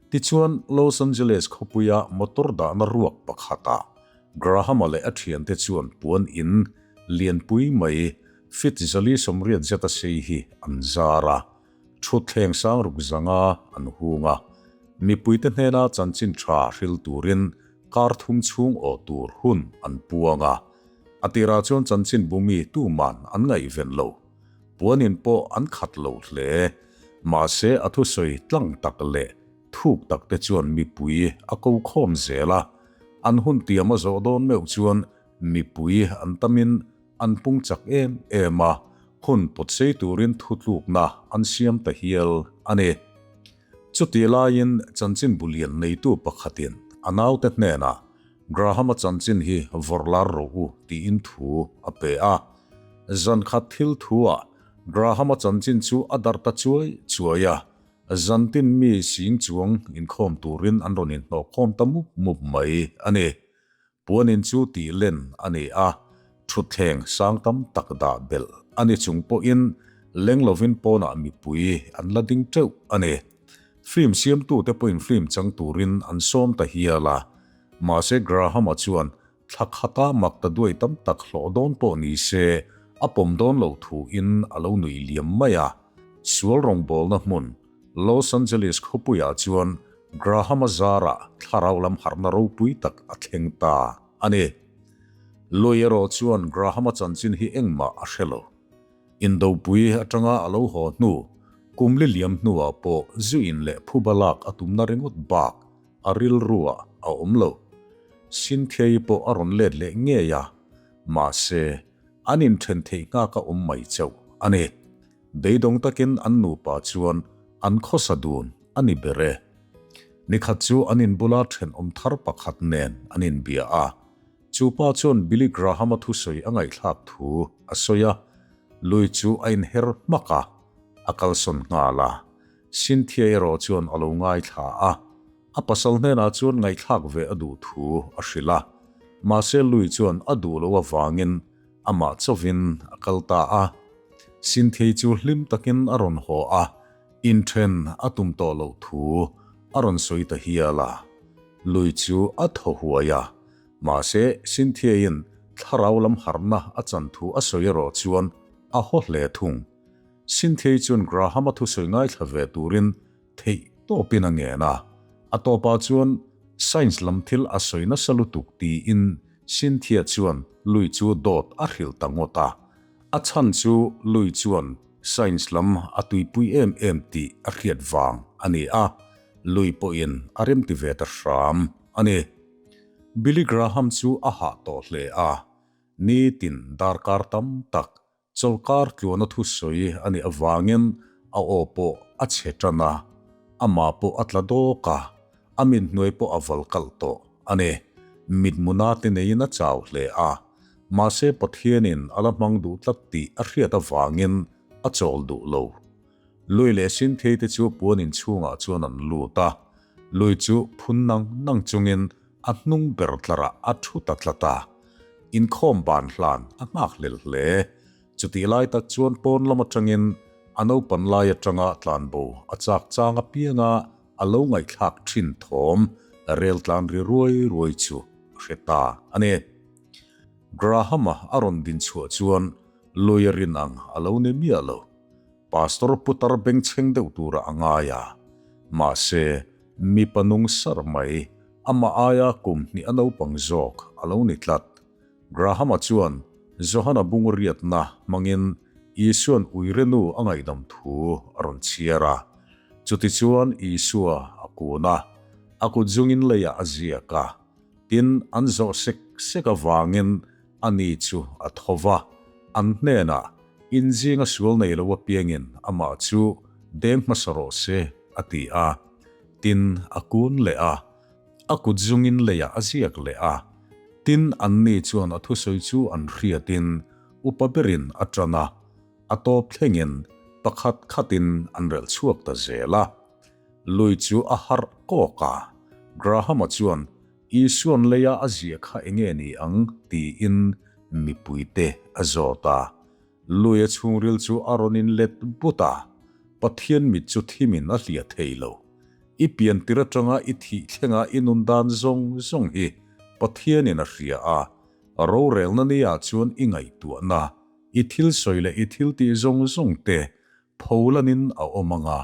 [SPEAKER 1] Tichuan, Los Angeles khawpuia motor dahna ruak pakhatah Graham-a leh a thiante chuan puan in lianpui mai fit 480 zeta sei hi an zar a. Thutthleng sang ruk zanga an hung a, mipuite hnena chanchin tha hril turin kar thum chhung awh tur hun an puang a. A tirah chuan chanchin bumi tuman an ngaihven lo. Puanin pawh an khat lo hle. Mahse a thusawi tlang tak leh thuk tak te chuan mipui a ko khawm zel a. An hun tiam a zawh dawn meuh chuan mipui an tamin An pung chak em em a, hun pawt sei turin thutlukna an siam ta hial a ni. Chutih laiin chanchinbu lian neitu pakhatin a naute hnenah Graham-a chanchin hi vawrh lar rawh u tiin thu a pe a. Zan khat thil thuah Graham-a chanchin chu a darh ta chuai chuai a, zantin mi sing chuang inkhawm turin an rawn inhnawhkhawm ta mup mup mai a ni. Puanin chu tih len a ni a, thutthleng sang tam tak dah belh a ni chung pawhin leng lovin pawnah mipui an la ding teuh a ni. Film siamtute pawhin film chang turin an sawm ta hial a, mahse Graham-a chuan thla khata mak ta duai tam tak hlawh dawn pawh ni se a pawm dawn loh thuin a lo nuih liam mai a. Sual rawngbawlna hmun Los Angeles khawpuiah chuan Graham-a zarah thlarau lam harhna ropui tak a thleng ta a ni. Lui erawh chuan Graham-a chanchin hi engmah a hre lo. Indopui atanga a lo haw hnu, kum li liam hnuah pawh zu in leh phuba lak a tumna ringawt bak a rilruah a awm lo. Cynthia-i pawh a rawn let leh ngei a, mahse, an inthen theih nghak a awm mai chauh a ni. Beidawng takin an nupa chuan an khawsa dun a ni ber e. Nikhat chu an inbula thenawm thar pakhat nen an inbia a. Chu pa chuan Billy Graham-a thusawi a ngaihthlak thu a sawi a, lui chu a inher hmak a, a kalsawn nghal a. Cynthia erawh chuan a lo ngaithla a, a pasal hnenah chuan ngaihthlak ve a duh thu a hrilh a. Mahse lui chuan a duh loh avangin Amah chauhin a kal ta a. Sinthei chu hlim takin a rawn haw a, inthen a tum tawh loh thu a rawn sawi ta hial a. Lui chu a thaw huai a, mahse Sinthiaiin thlarau lam harhna a chan thu a sawi erawh chuan a haw hle thung. Sinthiai chuan Graham-a thusawi ngaithla ve turin theih tawpin a ngen a, a tawpah chuan science lam thil a sawi nasa lutuk tiin Cynthia chuan Lui chu dawt a hrilh ta ngawt a, a chhan chu Lui chuan science lam a tuipui em em tih a hriat vang a ni a, Lui pawhin a remti ve ta hram a ni. Billy Graham chu a hah tawh hle a, nitin darkar tam tak Chawlhkar tluana thusawi a nih avangin a aw pawh a chhe tan a, amah pawh a tla dawk a, a mithnuai pawh a val kalh tawh a ni. Mithmuna te neiin a chau hle a, mahse Pathianin a la hmang duh tlat tih a hriat avangin a chawl duh lo. Lui leh Sinthei te chu puan inchhungah chuan an lut a, lui chu phun nang nang chungin A hnung ber tlarah a thu ta tlat a, inkhawm ban hlan a nghakhlel hle. Chutih lai tak chuan pawn lam atangin a naupan lai atanga tlanbo a chak chang apianga a lo ngaihthlak thin thawm rel tlan ri ruai ruai chu a hre ta a ni. Graham-a a rawn din chhuah chuan lui a rin ang a lo ni miah lo. Pastor putar bengchheng deuh turah a ngai a, mahse mipa nung sar mai, amah aia kum hnih a naupang zawk a lo ni tlat. Graham-a chuan Johana bung riatna hmangin Isua'n uirenu a ngaihdam thu a rawn chhiar a. Chutichuan Isua a kun a, a kut zungin leiah a ziak a. Tin, an zawh sek sek avangin ani chu a tho va, an hnenah, In zinga sual nei lo apiangin amah chu deng hmasa rawh se, a ti a. Tin, a kun leh a. A kut zungin leiah a ziak leh a. Tin, anni chuan a thusawi chu an hriatin upa berin a ṭan a, a tawp thlengin pakhat khatin an relh chhuak ta zel a. Lui chu a harh kawk a, Graham-a chuan Isua'n leia a ziah kha enge ni ang tiin mipuite a zawt a. Lui a chhungril chu a rawn inlet but a, Pathian mit chu thimin a hliah thei lo. I pian tir atanga i thih thlenga i nun dan zawng zawng hi Pathianin a hria a, rorelna ni ah chuan i ngaihtuahna, i thil sawi leh i thil tih zawng zawng te pholanin a awm ang a,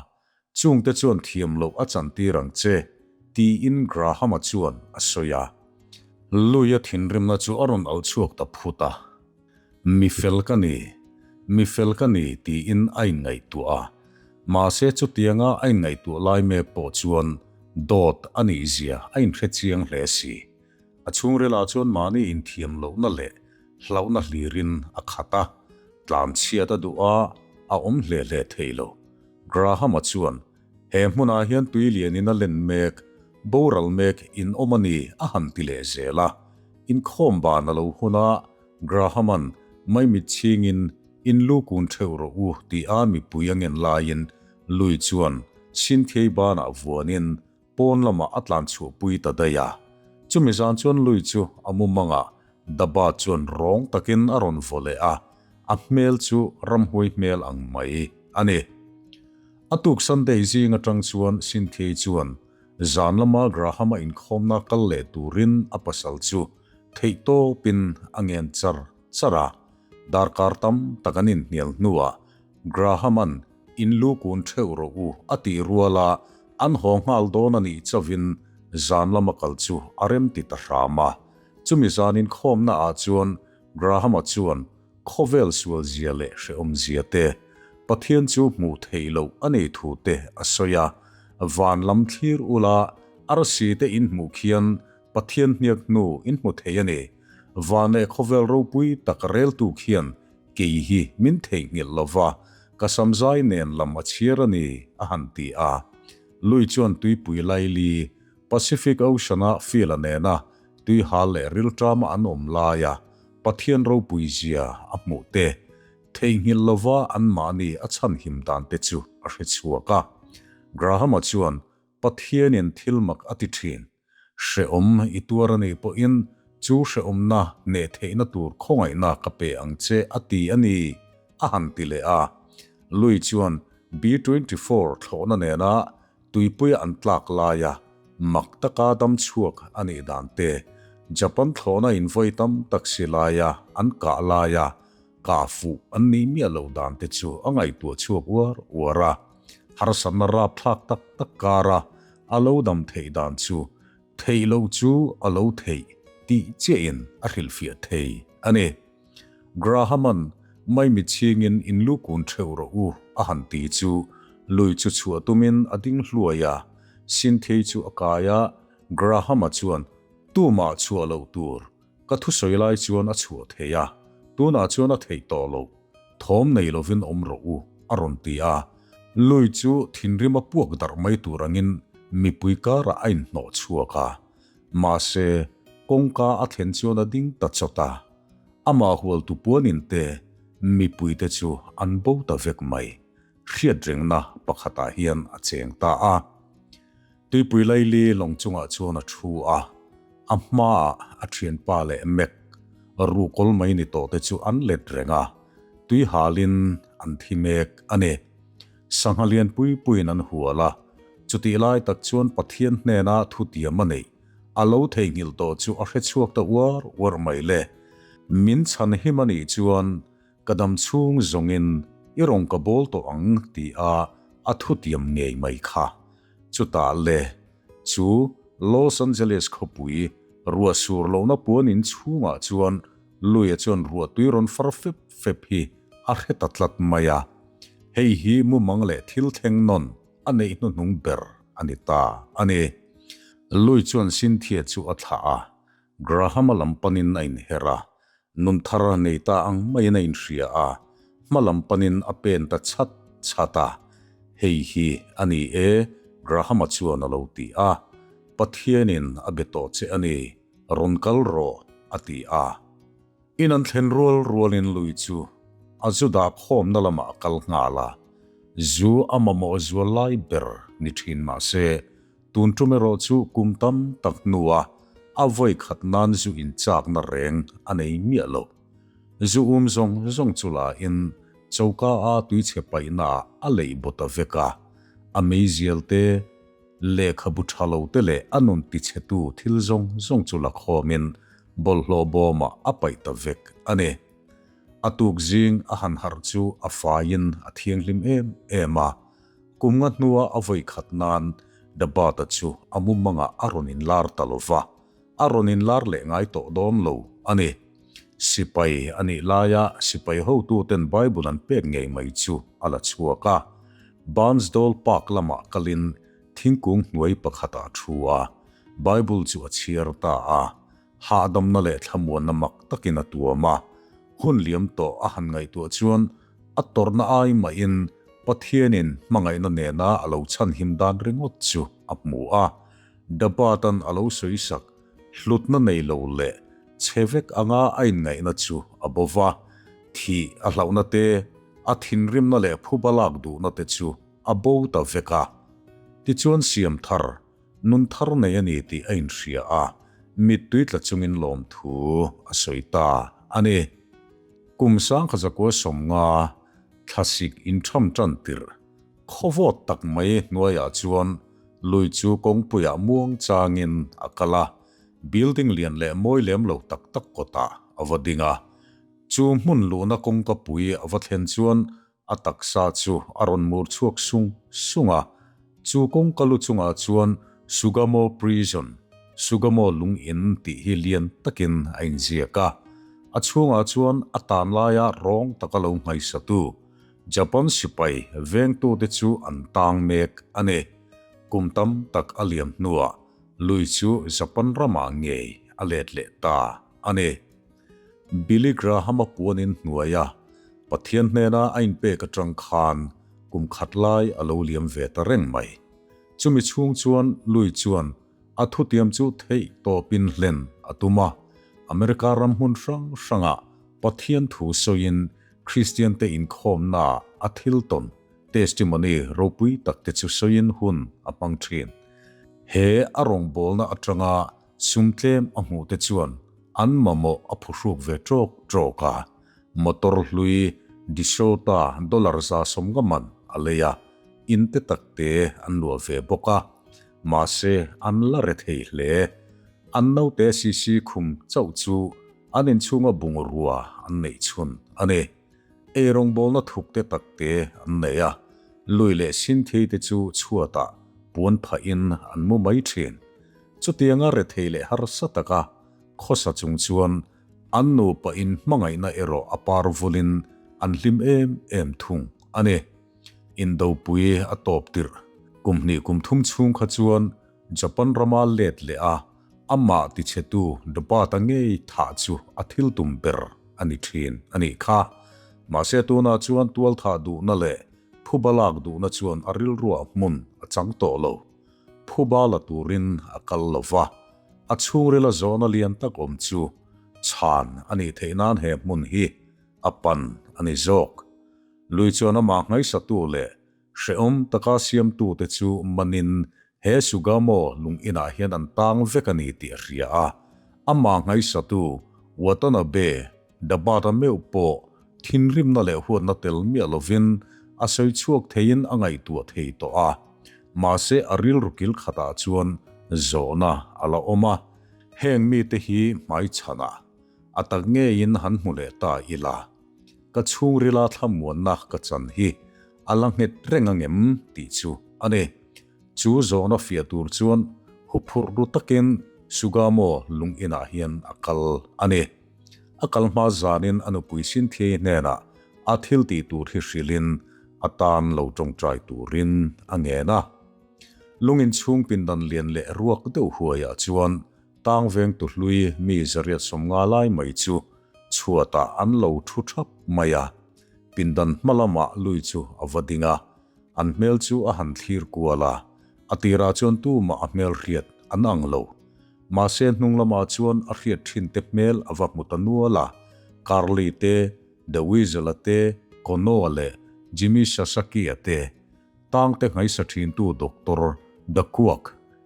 [SPEAKER 1] chungte chuan thiam loh a chantir ang che, tiin Graham-a chuan a sawi a. Lui-a thinrimna chu a rawn alh chhuak ta phut a. Mi fel ka ni, mi fel ka ni tiin a inngaihtuah a. Mahse chutianga a inngaihtuah lai mek pawh chuan dawt a nih zia a inhre chiang hle si. A chhungrilah chuan mahni inthiam lohna leh hlauhna hlirin a khat a, tlanchhiat a duh a, a awm hle hle thei lo. Graham-a chuan, He hmunah hian tui lianin a len mek, boral mek in awm a ni a han ti leh zel a. Inkhawm ban a lo hun a, Graham-a'n maimit chhingin in lu kun theuh rawh u tih a mipui a ngen laiin Lui chuan Cynthia-i banah vuanin pawn lamah a tlan chhuahpui ta daih a. Chumi zan chuan Lui chu a mumangah Daba chuan rawng takin a rawn vaw leh a, a hmel chu ramhuai hmel ang mai a ni. A tuk Sunday zing atang chuan Cynthia-i chuan Zan lama Graham-a inkhawmna kal leh turin a pasal chu theihtawpin a ngen char char a. Darkar tam tak an inhnial hnuah Graham-a'n in lu kun theuh rawh u a tih ruala an haw nghal dawn a nih chauhin zan lama kal chu a remti ta hram a. Chumi zan inkhawmna ah chuan Graham-a chuan Khawvel sualzia leh hrehawmzia te, Pathian chu hmuh theih loh a nei thu te a sawi a. Van lam thlir ula arsi te in hmuh khian Pathian hniak hnu in hmu thei a ni. Van leh khawvel ropui tak reltu khian kei hi min theihnghilh lo va, ka samzai nen lam a chhiar a ni, a han ti a. Lui chuan tuipui laili, Pacific Ocean-a Phil-a nena tuihal leh rilṭama an awm laia Pathian ropui zia a hmuh te, theihnghilh lova anmahni a chhanhim dan te chu a hre chhuak a. Graham-a chuan Pathianin thil mak a ti thin. Hrehawm i tuar a nih pawhin chu hrehawmna neh theihna tur khawngaihna ka pe ang che a ti a ni, a han ti leh a. Lui chuan B-24 thlawhna nena Tuipuia an tlak laia mak taka dam chhuak a nih dan te, Japan thlawhna in vawi tam tak si laia an kah laia kah fuh an nih miah loh dan te chu a ngaihtuah chhuak uar uar a. Harsatna rapthlak tak tak kara a lo dam theih dan chu theih loh chu a lo theih tih chiahin a hrilhfiah thei a ni. Graham-a'n maimi chhingin in lu kun theuh rawh u a han ti chu lui chu chhuah tumin a ding hluai a, Cynthia-i chu a kai a, Graham-a chuan tumah chhuah loh tur ka thusawi lai chuan a chhuah thei a, tunah chuan a theih tawh loh, thawm nei lovin awm rawh u a rawn ti a, lui chu thinrim a puak darh mai tur angin mipui karah a inhnawh chhuak a, mahse kawngka a thlen chuan a ding ta chawt a. Amah hualtu puanin te mipuite chu an bo ta vek mai. Hriatrengna pakhatah hian a cheng ta a. Tuipui laili lawng chungah chuan a thu a, a hmaah a thianpa leh Mac ruhkawl mai ni tawh te chu an let reng a, tui halin an thi mek a ni. Sangha lian pui puiin an hual a. Chutih lai tak chuan Pathian hnena thutiam a neih a lo theihnghilh tawh chu a hrechhuak ta uar uar mai le. Min chhan him a nih chuan ka dam chhung zawngin i rawn ka bawl tawh ang ti a a thutiam ngei mai kha. Chutah le, chu Los Angeles khawpui ruah sur lohna puan in chhungah chuan Luia chuan ruahtui rawn far fep fep hi a hre ta tlat mai a. Hei hi mumang leh thil thleng nawn a neih hnuhnung ber a ni ta a ni. Lui chuan Cynthia chu a thlah a, Graham-a lam panin a inher a, nun thar a nei ta ang maiin a inhria a, hma lam panin a pen ta chat chat a. Hei hi a ni e, Graham-a chuan a lo ti a. Pathianin a be tawh che a ni, rawn kal rawh, a ti a. In an thlen rual rualin lui chu a zu dah khawmna lamah a kal nghal a, zu a mamawh zual lai ber ni thin mah se, tun tum erawh chu kum tam tak hnua a vawi khat nan zu inchakna reng a nei miah lo. Zu um zawng zawng chu la in choka a tuichhe paihna ah a leih baw ta vek a, a meizial te, Lehkhabu tha lo te leh a nun tichhetu thil zawng zawng chu la khawmin bawlhhlawh bawmah a paih ta vek a ni. A tuk zing a han harh chu a faiin a thianghlim em em a, kum nga hnua a vawi khat nan Dabata chu a mumangah a rawn inlar ta lo va, a rawn inlar leh ngai tawh dawn lo a ni. Sipai a nih laia sipai hotuten Bible an pek ngei mai chu a la chhuak a. Barnsdall Park lamah kalin thingkung hnuai pakhatah a thu a, Bible chu a chhiar ta a. Hahdamna leh thlamuanna mak takin a tuam a. Hun liam tawh a han ngaihtuah chuan a tawrhna ai mahin Pathianin hmangaihna nena a lo chhanhim dan ringawt chu a hmu a. Dabatan a lo sawisak Hlutna nei lo leh chhe vek anga a inngaihna chu a bo va, thih a hlauhna te, a thinrimna leh phuba lak duhna te chu a bo ta vek a. Tichuan siam thar, nun thar nei a ni tih a inhria a, mittui tla chungin lawmthu a sawi ta a ni. Kum sangkhazakua 50 thlasik intham tan tirh. Khawvawt tak mai hnuaiah chuan lui chu kawngpuiah muang changin a kal a, building lian leh mawi lem lo tak tak kawtah a va ding a. Chu hmun luhna kawngka pui a va thlen chuan a taksa chu a rawn mur chhuak sung sung a. Chu kawngka lu chungah chuan Sugamo Prison, Sugamo lung in tih hi lian takin a inziak a. A chhungah chuan a tan laia rawng taka lo nghaisatu Japan sipai vengtute chu an tang mek a ni. Kum tam tak a liam hnuah lui chu Japan ramah ngei a let leh ta a ni. Billy Graham-a puanin hnuaia Pathian hnena a inpek atang khan kum khat lai a lo liam ve ta reng mai. Chumi chhung chuan lui chuan a thutiam chu theih tawpin hlen a tum a, America ram hmun hrang hrangah Pathian thu sawiin Kristiante inkhawmnaah a thil tawn, testimony, ropui takte chu sawiin hun a hmang thin. He a rawngbawlna atanga sum tlem a hmuhte chuan an mamawh a phuhruk ve tawk tawk a. Motor hlui DeSota dollar 150 man a lei a, in te takte an luah ve bawk a. Mahse, an la re thei hle. An naute CC khum chauh chu An inchhunga bungrua an neih chhun a ni. Eirawngbawlna thuk te tak te an nei a, lui leh sinthei te chu chhuatah puan phahin an mu mai thin. Chutianga rethei leh harsa taka khawsa chung chuan an nupa in hmangaihna erawh a par vulin an hlim em em thung a ni. Indopui a tawp tirh kum hnih kum thum chhung kha chuan Japan rama let leh a Amah tichhetu Dubata ngei thah chu a thil tum ber a ni thin a nih kha. Mahse tunah chuan tualthah duhna leh phuba lak duhna chuan a rilruah hmun a chang tawh lo. Phuba la turin a kal lo va, a chhungrila zawhna lian tak awm chu chhan a nih theih nan he hmun hi a pan a ni zawk. Lui chuan amah nghaisatu leh Hrehawm taka siamtute chu manin he Sugamo lung inah hian an tang vek a ni tih a hria a. Amah nghaisatu Watanabe Dabata meuh pawh thinrimna leh huatna tel miah lovin a sawi chhuak theiin a ngaihtuah thei tawh a. Mahse a rilru kil khatah chuan zawhna a la awm a, heng mite hi hmaichhanah a tak ngeiin han hmu leh ta ila, ka chhungrila thlamuanna ka chan hi a la nghet reng angem tih chu a ni. Chu zawhna fiah tur chuan huphurh ru takin Sugamo lung inah hian a kal a ni. A kal hma zanin a nupui Cynthia-i hnenah a thil tih tur hi hrilhin a tan lo tawngtai turin a ngen a. Lung inchhung pindan lian leh ruak deuh huaiah chuan tang vengtu hlui mi 150 lai mai chu chhuatah an lo thu thap mai a. Pindan hma lamah lui chu a va ding a, an hmel chu a han thlir kual a, a tirah chuan tumah a hmel hriat an ang lo. Mahse hnung lamah chuan a hriat thin te hmel a va hmu ta nual a, Carly te, The Weasel-a te, Kono-a leh Jimmy Sasaki-a te, tang te ngaihsa thintu Doctor The Quack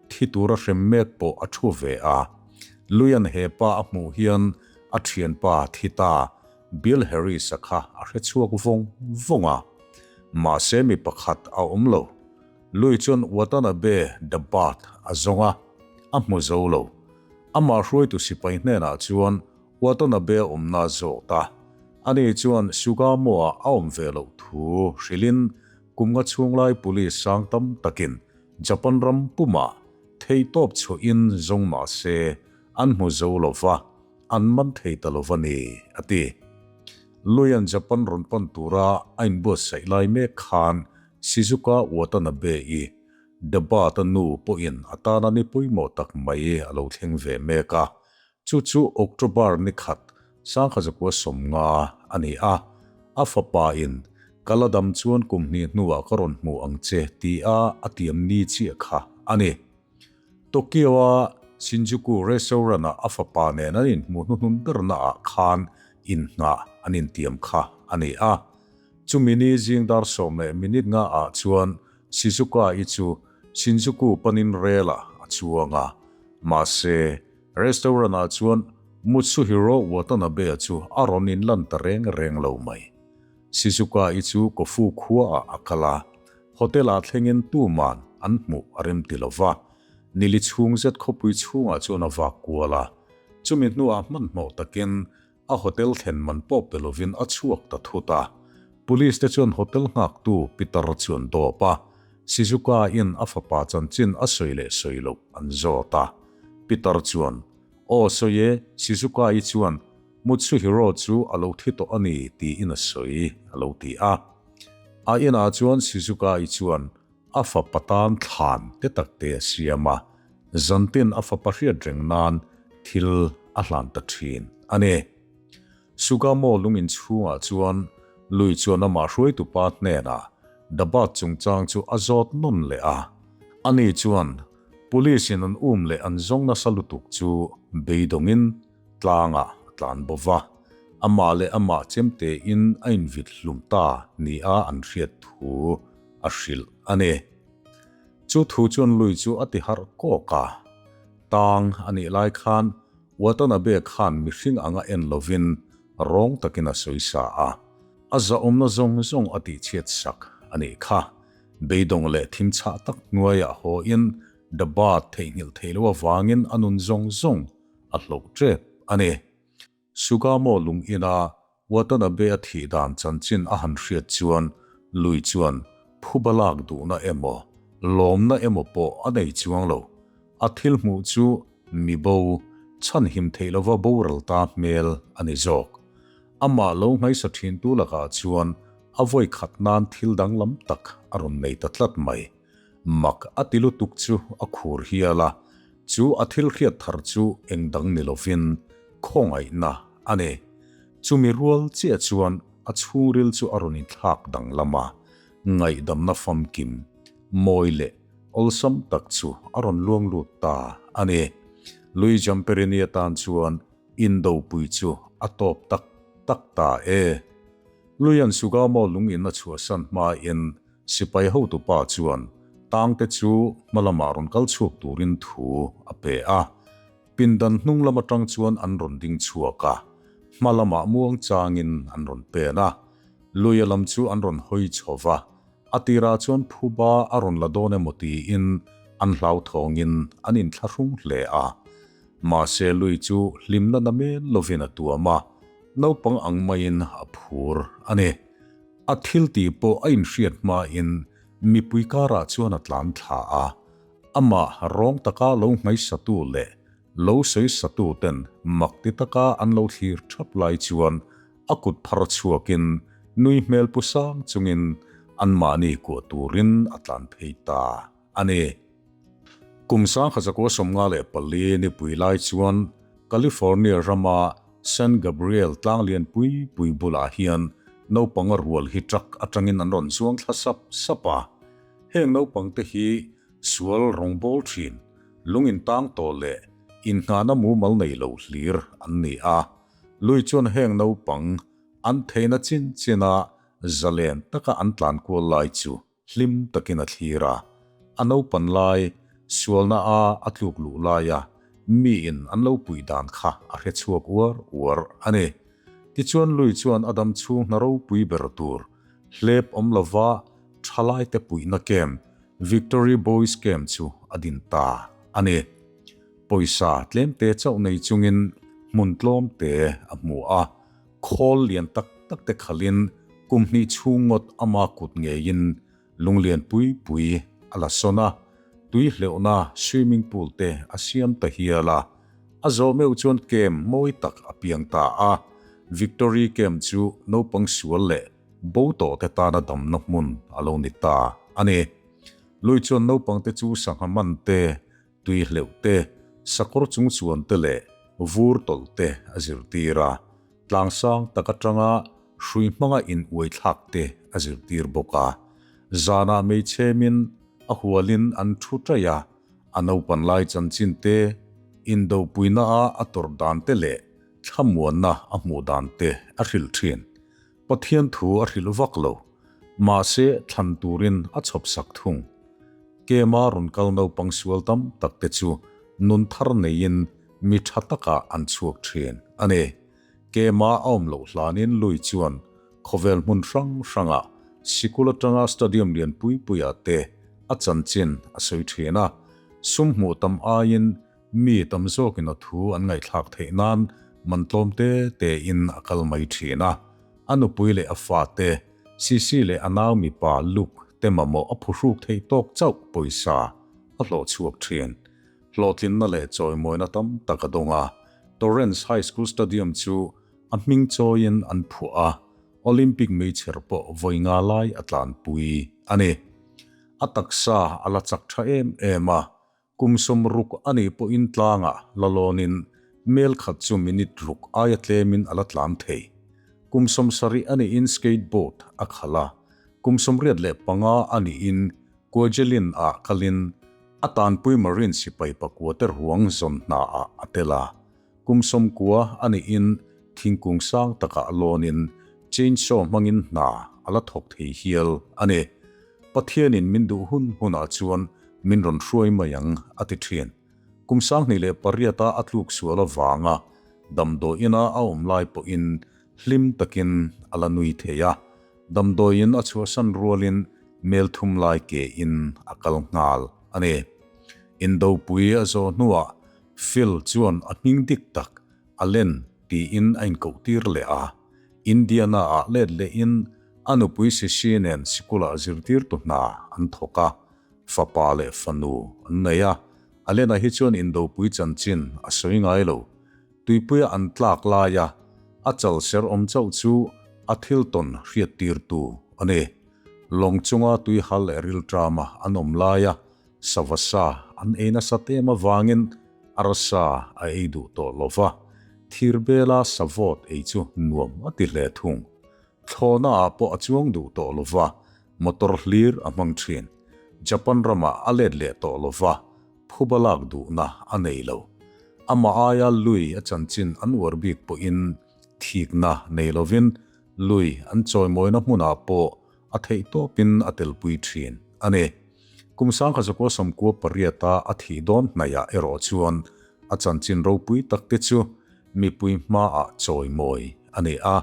[SPEAKER 1] thi tura hrem mek pawh a thu ve a. Luian he pa a hmuh hian a thianpa thi ta Bill Harris-a kha a hre chhuak vawng vawng a. Mahse mi pakhat a awm lo. Lui chuan Watanabe the Bat a zawng a, a hmu zo lo. Amah hruaitu sipai hnenah chuan Watanabe a awmna a zawt a. Ani chuan Sugamo-ah a awm ve loh thu hrilhin kum nga chhung lai police sang tam takin Japan ram pumah theihtawp chhuahin zawng mah se an hmu zo lo va, an man thei ta lo va ni, a ti. Luian Japan rawn pan tura a inbuatsaih lai mek khan Shizuka Watanabe-i Debata nu pawhin a tana ni pawimawh tak mai a lo thleng ve mek a, chu chu October ni khat 1950 a ni a, a fapa in ka la dam chuan kum hnih hnuah ka rawn hmu ang che tia a tiam ni chiah kha a ni. Tokyo-a Shinjuku restaurant-ah a fapa nen an inhmuh hnuhnun bernaah khan inhnah an intiam kha a ni a. Chumi ni zing dar sawm leh minute ngaah chuan Shizuka-i chu Shinjuku panin rel-ah a chuang a. Mahse, restaurant-ah chuan Mutsuhiro Watanabe-a chu a rawn inlan ta reng reng lo mai. Shizuka-i chu Kofu khuaah a kal a, Hotel-ah thlengin tuman an hmuh a rem ti lo va, nili chhung zet khawpui chhungah chuan a vak kual a. Chumi hnuah hmanhmawh takin a hotel thlen man pawh pe lovin a chhuak ta thut a. Police te chuan hotel nghaktu Peter chu an dawp a, Shizuka-in a fapa chanchin a sawi leh sawi loh an zawt a. Peter chuan, Aw sawi e, Shizuka-i chuan Mutsuhiro chu a lo thi tawh a ni tiin a sawi, a lo ti a. A inah chuan Shizuka-i chuan a fapa tan thlan te tak te a siam a, zantin a fapa hriat reng nan thil a hlan ta thin a ni. Sugamo lung inchhungah chuan lui chuan amah hruaitupa hnenah Dabat chungchang chu a zawt nawn leh a. Ani chuan Police in an um leh an zawng nasa lutuk chu beidawngin tlangah a tlan bo va, amah leh amah chemtein a invit hlum ta nia an hriat thu a hrilh a ni. Chu thu chuan lui chu a ti harh kawk a, tang a nih lai khan Watanabe khan mihring anga en lovin rawng takin a sawi sa a, a zahawmna zawng zawng a tihchhiat sak a nih kha. Beidawng leh thim chhah tak hnuaiah hawiin The Bird theihnghilh theih loh avangin a nun zawng zawng a hloh tep a ni. Sugamo lung ina Watanabe a thih dan chanchin a han hriat chuan lui chuan phuba lak duhna emaw, lawmna emaw pawh a nei chuang lo. A thil hmuh chu mi bo, chhanhim theih lova boral ta hmel a ni zawk. Amah lo ngaihsa thintu lakah chuan a vawi khat nan thil danglam tak a rawn nei ta tlat mai. Mak a ti lutuk chu a khur hial a, chu a thil hriat thar chu eng dang ni lovin khawngaihna a ni. Chumi rual chiah chuan a chhungril chu a rawn inthlak danglam a, ngaihdamna famkim, mawi leh awlsam tak chu a rawn luang lut ta a ni. Lui Jamperini atan chuan indopui chu a tawp tak tak ta e. Luian Sugamo lung in a chhuahsan hmain Sipai hotupa chuan tangte chu hma lamah rawn kal chhuak turin thu a pe a. Pindan hnung lam atang chuan an rawn ding chhuak a, hma lamah muang changin an rawn pen a. Luia lam chu an rawn hawi chho va. A tirah chuan phuba a rawn la dawn emaw tiin an hlauthawngin an inthlahrung hle a. Mahse lui chu hlimna namen lovin a tuam a, naupang ang maiin a phur a ni. A thil tih pawh a inhriat hmain mipui karah chuan a tlan thla a, amah rawng taka lo nghaisatu leh lo sawisatu ten mak ti taka an lo thlir thap lai chuan a kut phar chhuakin nui hmel pu sang chungin anmahni kuah turin a tlan phei ta a ni. Kum 1954 nipui lai chuan California rama San Gabriel tlang lian pui pui bulah hian naupang a rual hi truck atangin an rawn zuang thla sap sap a. Heng naupang te hi sual rawngbawl thin, lung intang tawh leh innghahna mumal nei lo hlir an ni a. Lui chuan heng naupang an theihna chin china zalen taka an tlan kual lai chu hlim takin a thlir a. A naupan lai, sualna a a tluk luh laia miin an lo puih dan kha a hre chhuak uar uar a ni. Tichuan Lui chuan a dam chhung hna ropui ber tur hlep awm lova thalaite puihna camp, Victory Boys Camp chu a din ta a ni. Pawisa tlemte chauh nei chungin hmun tlawmte a hmu a, khawl lian tak tak te khalin kum hnih chhung ngawt ama kut ngeiin lunglian pui pui a la sawn a, tui hleuhna swimming pool te a siam ta hial a. A zawh meuh chuan camp mawi tak a piang ta a, Victory Camp chu naupang sual leh bo tawh te tana damna hmun a lo ni ta a ni. Lui chuan naupang te chu sangha man te, Tui hleuh te, sakawr chung chuan te leh vur tawlh te a zirtir a, tlangsang tak atanga hrui hmanga in uai thlak te a zirtir bawk a. Zanah meichhemin a hualin an thu ṭaih a, a naupan lai chanchin te, indopuina a a tawrh dan te leh thlamuanna a hmuh dan te a hrilh ṭhin. Pathian thu a hrilh vak lo, mahse thlan turin a chhawp sak thung. Kema rawn kal naupang sual tam tak te chu nun thar neiin mi tha takah an chhuak thin a ni. Kema a awm loh hlanin Lui chuan khawvel hmun hrang hrangah sikul atanga stadium lian pui puiah te a chanchin a sawi thin a, sum hmuh tam aiin Mi tam zawkin a thu an ngaihthlak theih nan man tlawm te tein a kal mai thin a. A nupui leh a fate, Sisi leh a nau mipa Luke te mamawh a phuhruk theih tawk chauh pawisa a hlawh chhuak thin. Hlawhtlinna leh chawimawina tam tak a dawng a. Torrance High School Stadium chu a hming chawiin an phuah a, Olympic meichher pawh vawi nga lai a tlanpui a ni. A taksa a la chak tha em em a, Kum 60 a nih pawhin tlangah la lawnin mel khat chu minute ruk aia tlemin a la tlan thei. Kum 70 a nihin skateboard a khalh a, kum 85 a nihin Kwajalein ah kalin a tanpui Marine sipai pakua te ruang zawn hnaah a tel a. Kum 90 a nihin thingkung sang takah lawnin chainsaw hmangin hna a la thawk thei hial a ni. Pathianin min duh hun hunah chuan min rawn hruai mai ang, a ti thin. Kum 2008-a a tluk sual avanga damdawiina a awm lai pawhin hlim takin a la nui thei a, damdawiin a chhuahsan rualin mel thum lai kein a kal nghal a ni. Indopui a zawh hnuah Phil chuan a hming dik tak Allen tiin a inkohtir leh a, Indiana-ah let lehin a nupui Sisi nen sikulah zirtirtu hna an thawk a, fapa leh fanu an nei a. Alena hi chuan indopui chanchin a sawi ngai lo. Tuipuia an tlak laia a chal ser awm chauh chu a thil tawn hriattirtu a ni. Lawng chunga tuihal leh rilṭama an awm laia Sava sa an ei nasa tem avangin arsa a ei duh tawh lo va, thirbela savawt ei chu nuam a ti hle thung. Thlawhna ah pawh a chuang duh tawh lo va, motor hlir a hmang thin. Japan ramah a let leh tawh lo va, phuba lak duhna a nei lo. Amah aia lui a chanchin an uar bik pawhin thikna nei lovin lui an chawimawina hmunah pawh a theihtawpin a telpui thin a ni. Kum 1998-a a thih dawn hnaihah erawh chuan a chanchin ropui tak te chu mipui hmaah chawimawi a ni a,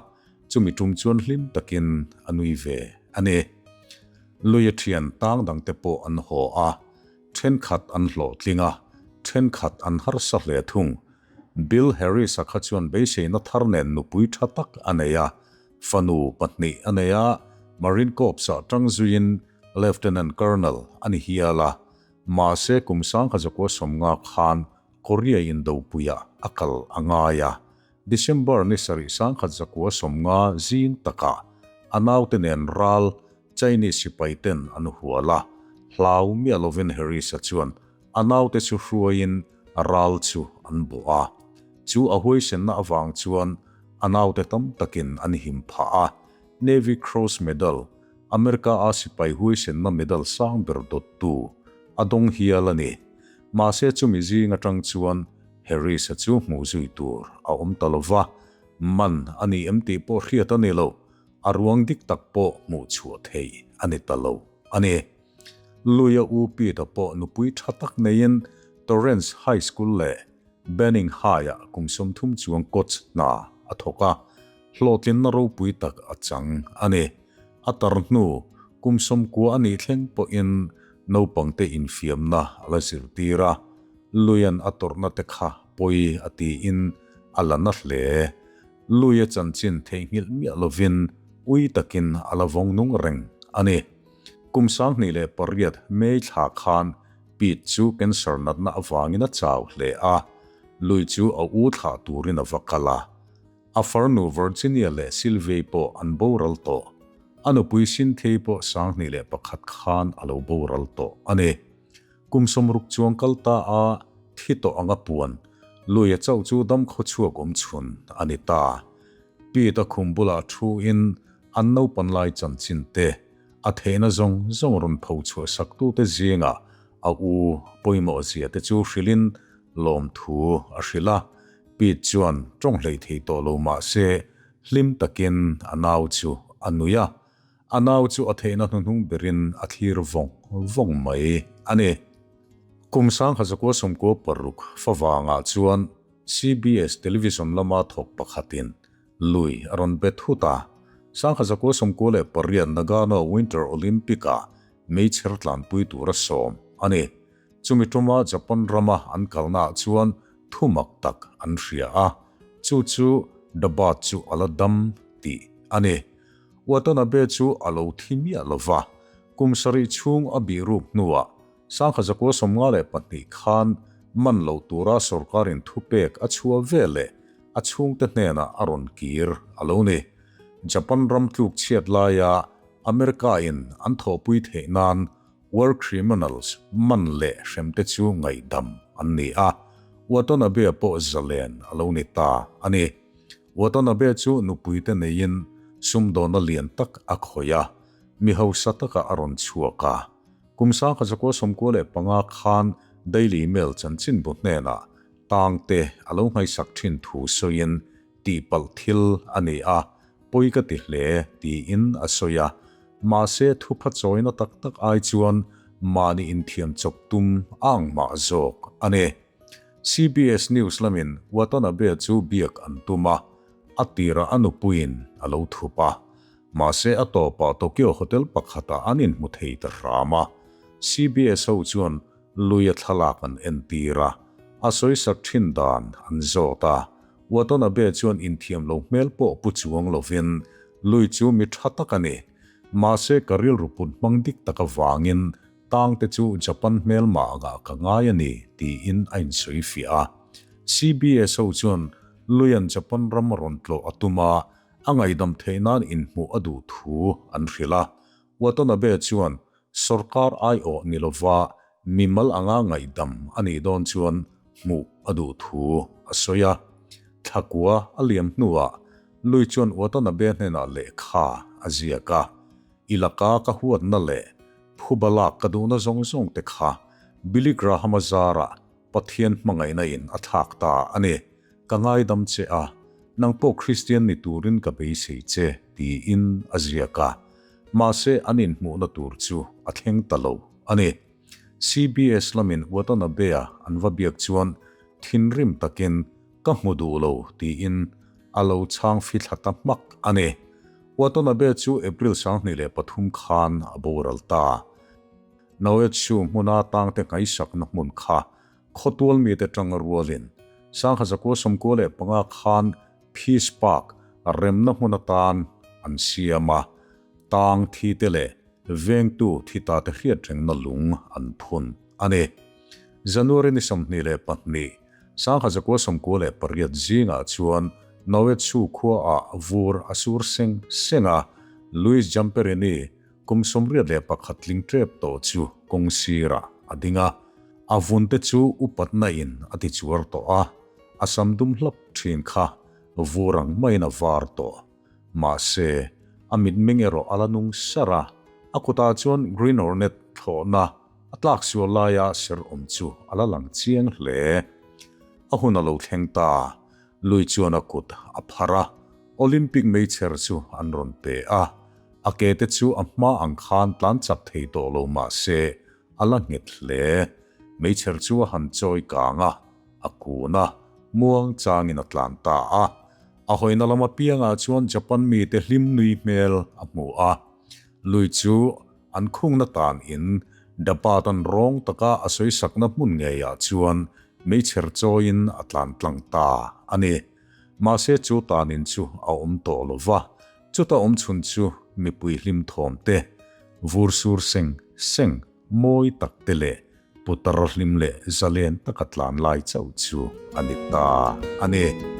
[SPEAKER 1] chumi tum chuan hlim takin a nui ve a ni. Luia thian tang dangte pawh an haw a, thenkhat an hlawhtling a, thenkhat an harsa hle thung. Bill Harris-a kha chuan beiseina thar nen nupui tha tak a nei a, fanu pahnih a nei a, Marine Corps-ah tang zuiin Lieutenant Colonel a ni hial a, mahse kum 1950 khan Korea indopuiah a kal a ngai a, December ni sarih 1950 zing takah a naute nen ral Chinese sipai ten an hual a, hlau miah lovin Harris-a chuan a naute chu hruaiin ral chu an bawh a. Chu a huaisenna avang chuan a naute tam takin an him phah a, Navy Cross Medal, America-a sipai huaisenna medal sang ber dawttu a dawng hial a ni. Mahse chumi zing atang chuan Harris-a chu hmuh zui tur a awm ta lo va, man a ni em tih pawh hriat a ni lo, a ruang dik tak pawh hmuh chhuah theih a ni ta lo a ni. Luia U Pete-a pawh nupui tha tak neiin Torrance High School leh Banning High-ah kum 30 chuang coach hna a thawk a, hlawhtlinna ropui tak a chang a ni. A tar hnu kum 90 a nih thleng pawhin naupangte infiamna a la zirtir a, Luian a tawrhna te kha pawi a tiin a la na hle. Lui a chanchin theihnghilh miah lovin ui takin a la vawng nung reng a ni. Kum 2008 May thla khan Pete chu cancer natna avangin a chau hle a, Lui chu a u thlah turin a va kal a. A farnu Virginia leh Sylvie pawh an boral tawh. A nupui Cynthia pawh 2001 khan a lo boral tawh a ni. Kum 60 chuang kal ta a, thi tawh anga puan, Luia chauh chu dam khaw chhuak awm chhun a ni ta. Pete a khum bulah thu in an naupan lai chanchin te, a theihna zawng zawng rawn pho chhuah sak tute zingah a u pawimawh zia te chu hrilhin lawmthu a hrilh a. Pete chuan tawng hlei thei tawh lo mah se hlim takin a nau chu a nui a. A nau chu a theihna hnuhnung berin a thlir vawng vawng mai a ni. Kum 1996 favangah chuan CBS television lama thawk pakhatin lui a rawn bet hut a. 1998 Nagano Winter Olympic-ah meichher tlanpui tura sawm a ni. Chumi tuma Japan rama an kalnaah chuan thu mak tak an hria a, chu chu Dabat chu a la dam tih a ni. Watanabe chu a lo thi miah lo va, kum sarih chhung a bih ruk hnuah 1952 khan man lo tura sorkarin thupek a chhuah ve leh a chhungte hnenah a rawn kir a lo ni. Japan ram tluk chhiat laia America-in an thawhpui theih nan war criminals man leh hremte chu ngaihdam an ni a, Watanabe pawh zalen a lo ni ta a ni. Watanabe chu nupuite neiin sumdawna lian tak a khawih a, mi hausa takah a rawn chhuak a. Kum 1995 khan Daily Mail chanchinbu hnenah tangte a lo nghaisak thin thu sawiin tihpalh thil a ni a, pawi ka ti hle tiin a sawi a. Mahse thupha chawina tak tak ai chuan mahni inthiam chawp tum a ang mah zawk a ni. CBS News lamin Watanabe chu biak an tum a, a tirah a nupuiin a lo thup a. Mahse a tawpah Tokyo hotel pakhatah an inhmu thei ta hram a. CBS ho chuan lui a thlalak an entir a, a sawisak thin dan an zawt a. Watanabe chuan inthiam lo hmel pawh pu chuang lovin lui chu mi tha tak a ni. Mahse ka rilru put hmang dik tak avangin Tangte chu Japan hmelma angah ka ngai a ni, tiin a insawi fiah a. CBS ho chuan Luian Japan ram a rawn tlawh a tum a, a ngaihdam theih nan inhmuh a duh thu an hrilh a. Watanabe chuan sorkar aiawh ni lova mimal anga ngaihdam a nih dawn chuan hmuh a duh thu a sawi a. Thlakua a liam hnuah Lui chuan Watanabe hnenah lehkha a ziak a. I laka ka huatna leh phuba lak ka duhna zawng zawng te kha Billy Graham-a zarah Pathian hmangaihna in a thlak ta a ni. Ka ngaidam che a, nang pawh Kristian ni turin ka beisei che, tiin a ziak a. Mahse an inhmuhna tur chu a thleng ta lo a ni. CBS lamin Watanabe-a an va biak chuan thinrim takin, Ka hmu duh lo, tiin a lo chhang fithla ta hmak a ni. Watanabe chu April 23 khan a boral ta. Naoetsu hmuna tangte ngaihsakna hmun kha khawtual mite tanga rualin 1995 khan Peace Park remna hmun atan an siam a, tang thite leh vengtu thi tate hriatrengna lung an phun a ni. January ni 22, 1998 zingah chuan Naoetsu khuaah vur a sur seng seng a, Luis Zamperini kum 81 tling tep tawh chu kawng sirah a ding a, a vunte chu upatna in a ti chuar tawh a, a sam dum hlap thin kha vur ang maiin a var tawh. Mahse, a mitmeng erawh a la nung sar a, a kutah chuan Green Hornet thlawhna a tlak sual laia ser awm chu a la lang chiang hle. A hun a lo thleng ta, Lui chuan a kut a phar a, Olympic meichher chu an rawn pe a, a ke te chu a hma ang khan tlan chak thei tawh lo mah se a la nghet hle. Meichher chu a han chawi kang a, a kun a, muang changin a tlan ta a. A hawina lam apiangah chuan Japan mite hlim nui hmel a hmu a, Lui chu An khungna tan in Dapatan rawng taka a sawisakna hmun ngeiah chuan meichher chawiin a tlan tlang ta a ni. Mahse chu tanin chu a awm tawh lo va, chuta awm chhun chu mipui hlim thawm te, vur sur seng seng mawi tak te leh putar hlim leh zalen taka tlan lai chauh chu a ni ta a ni.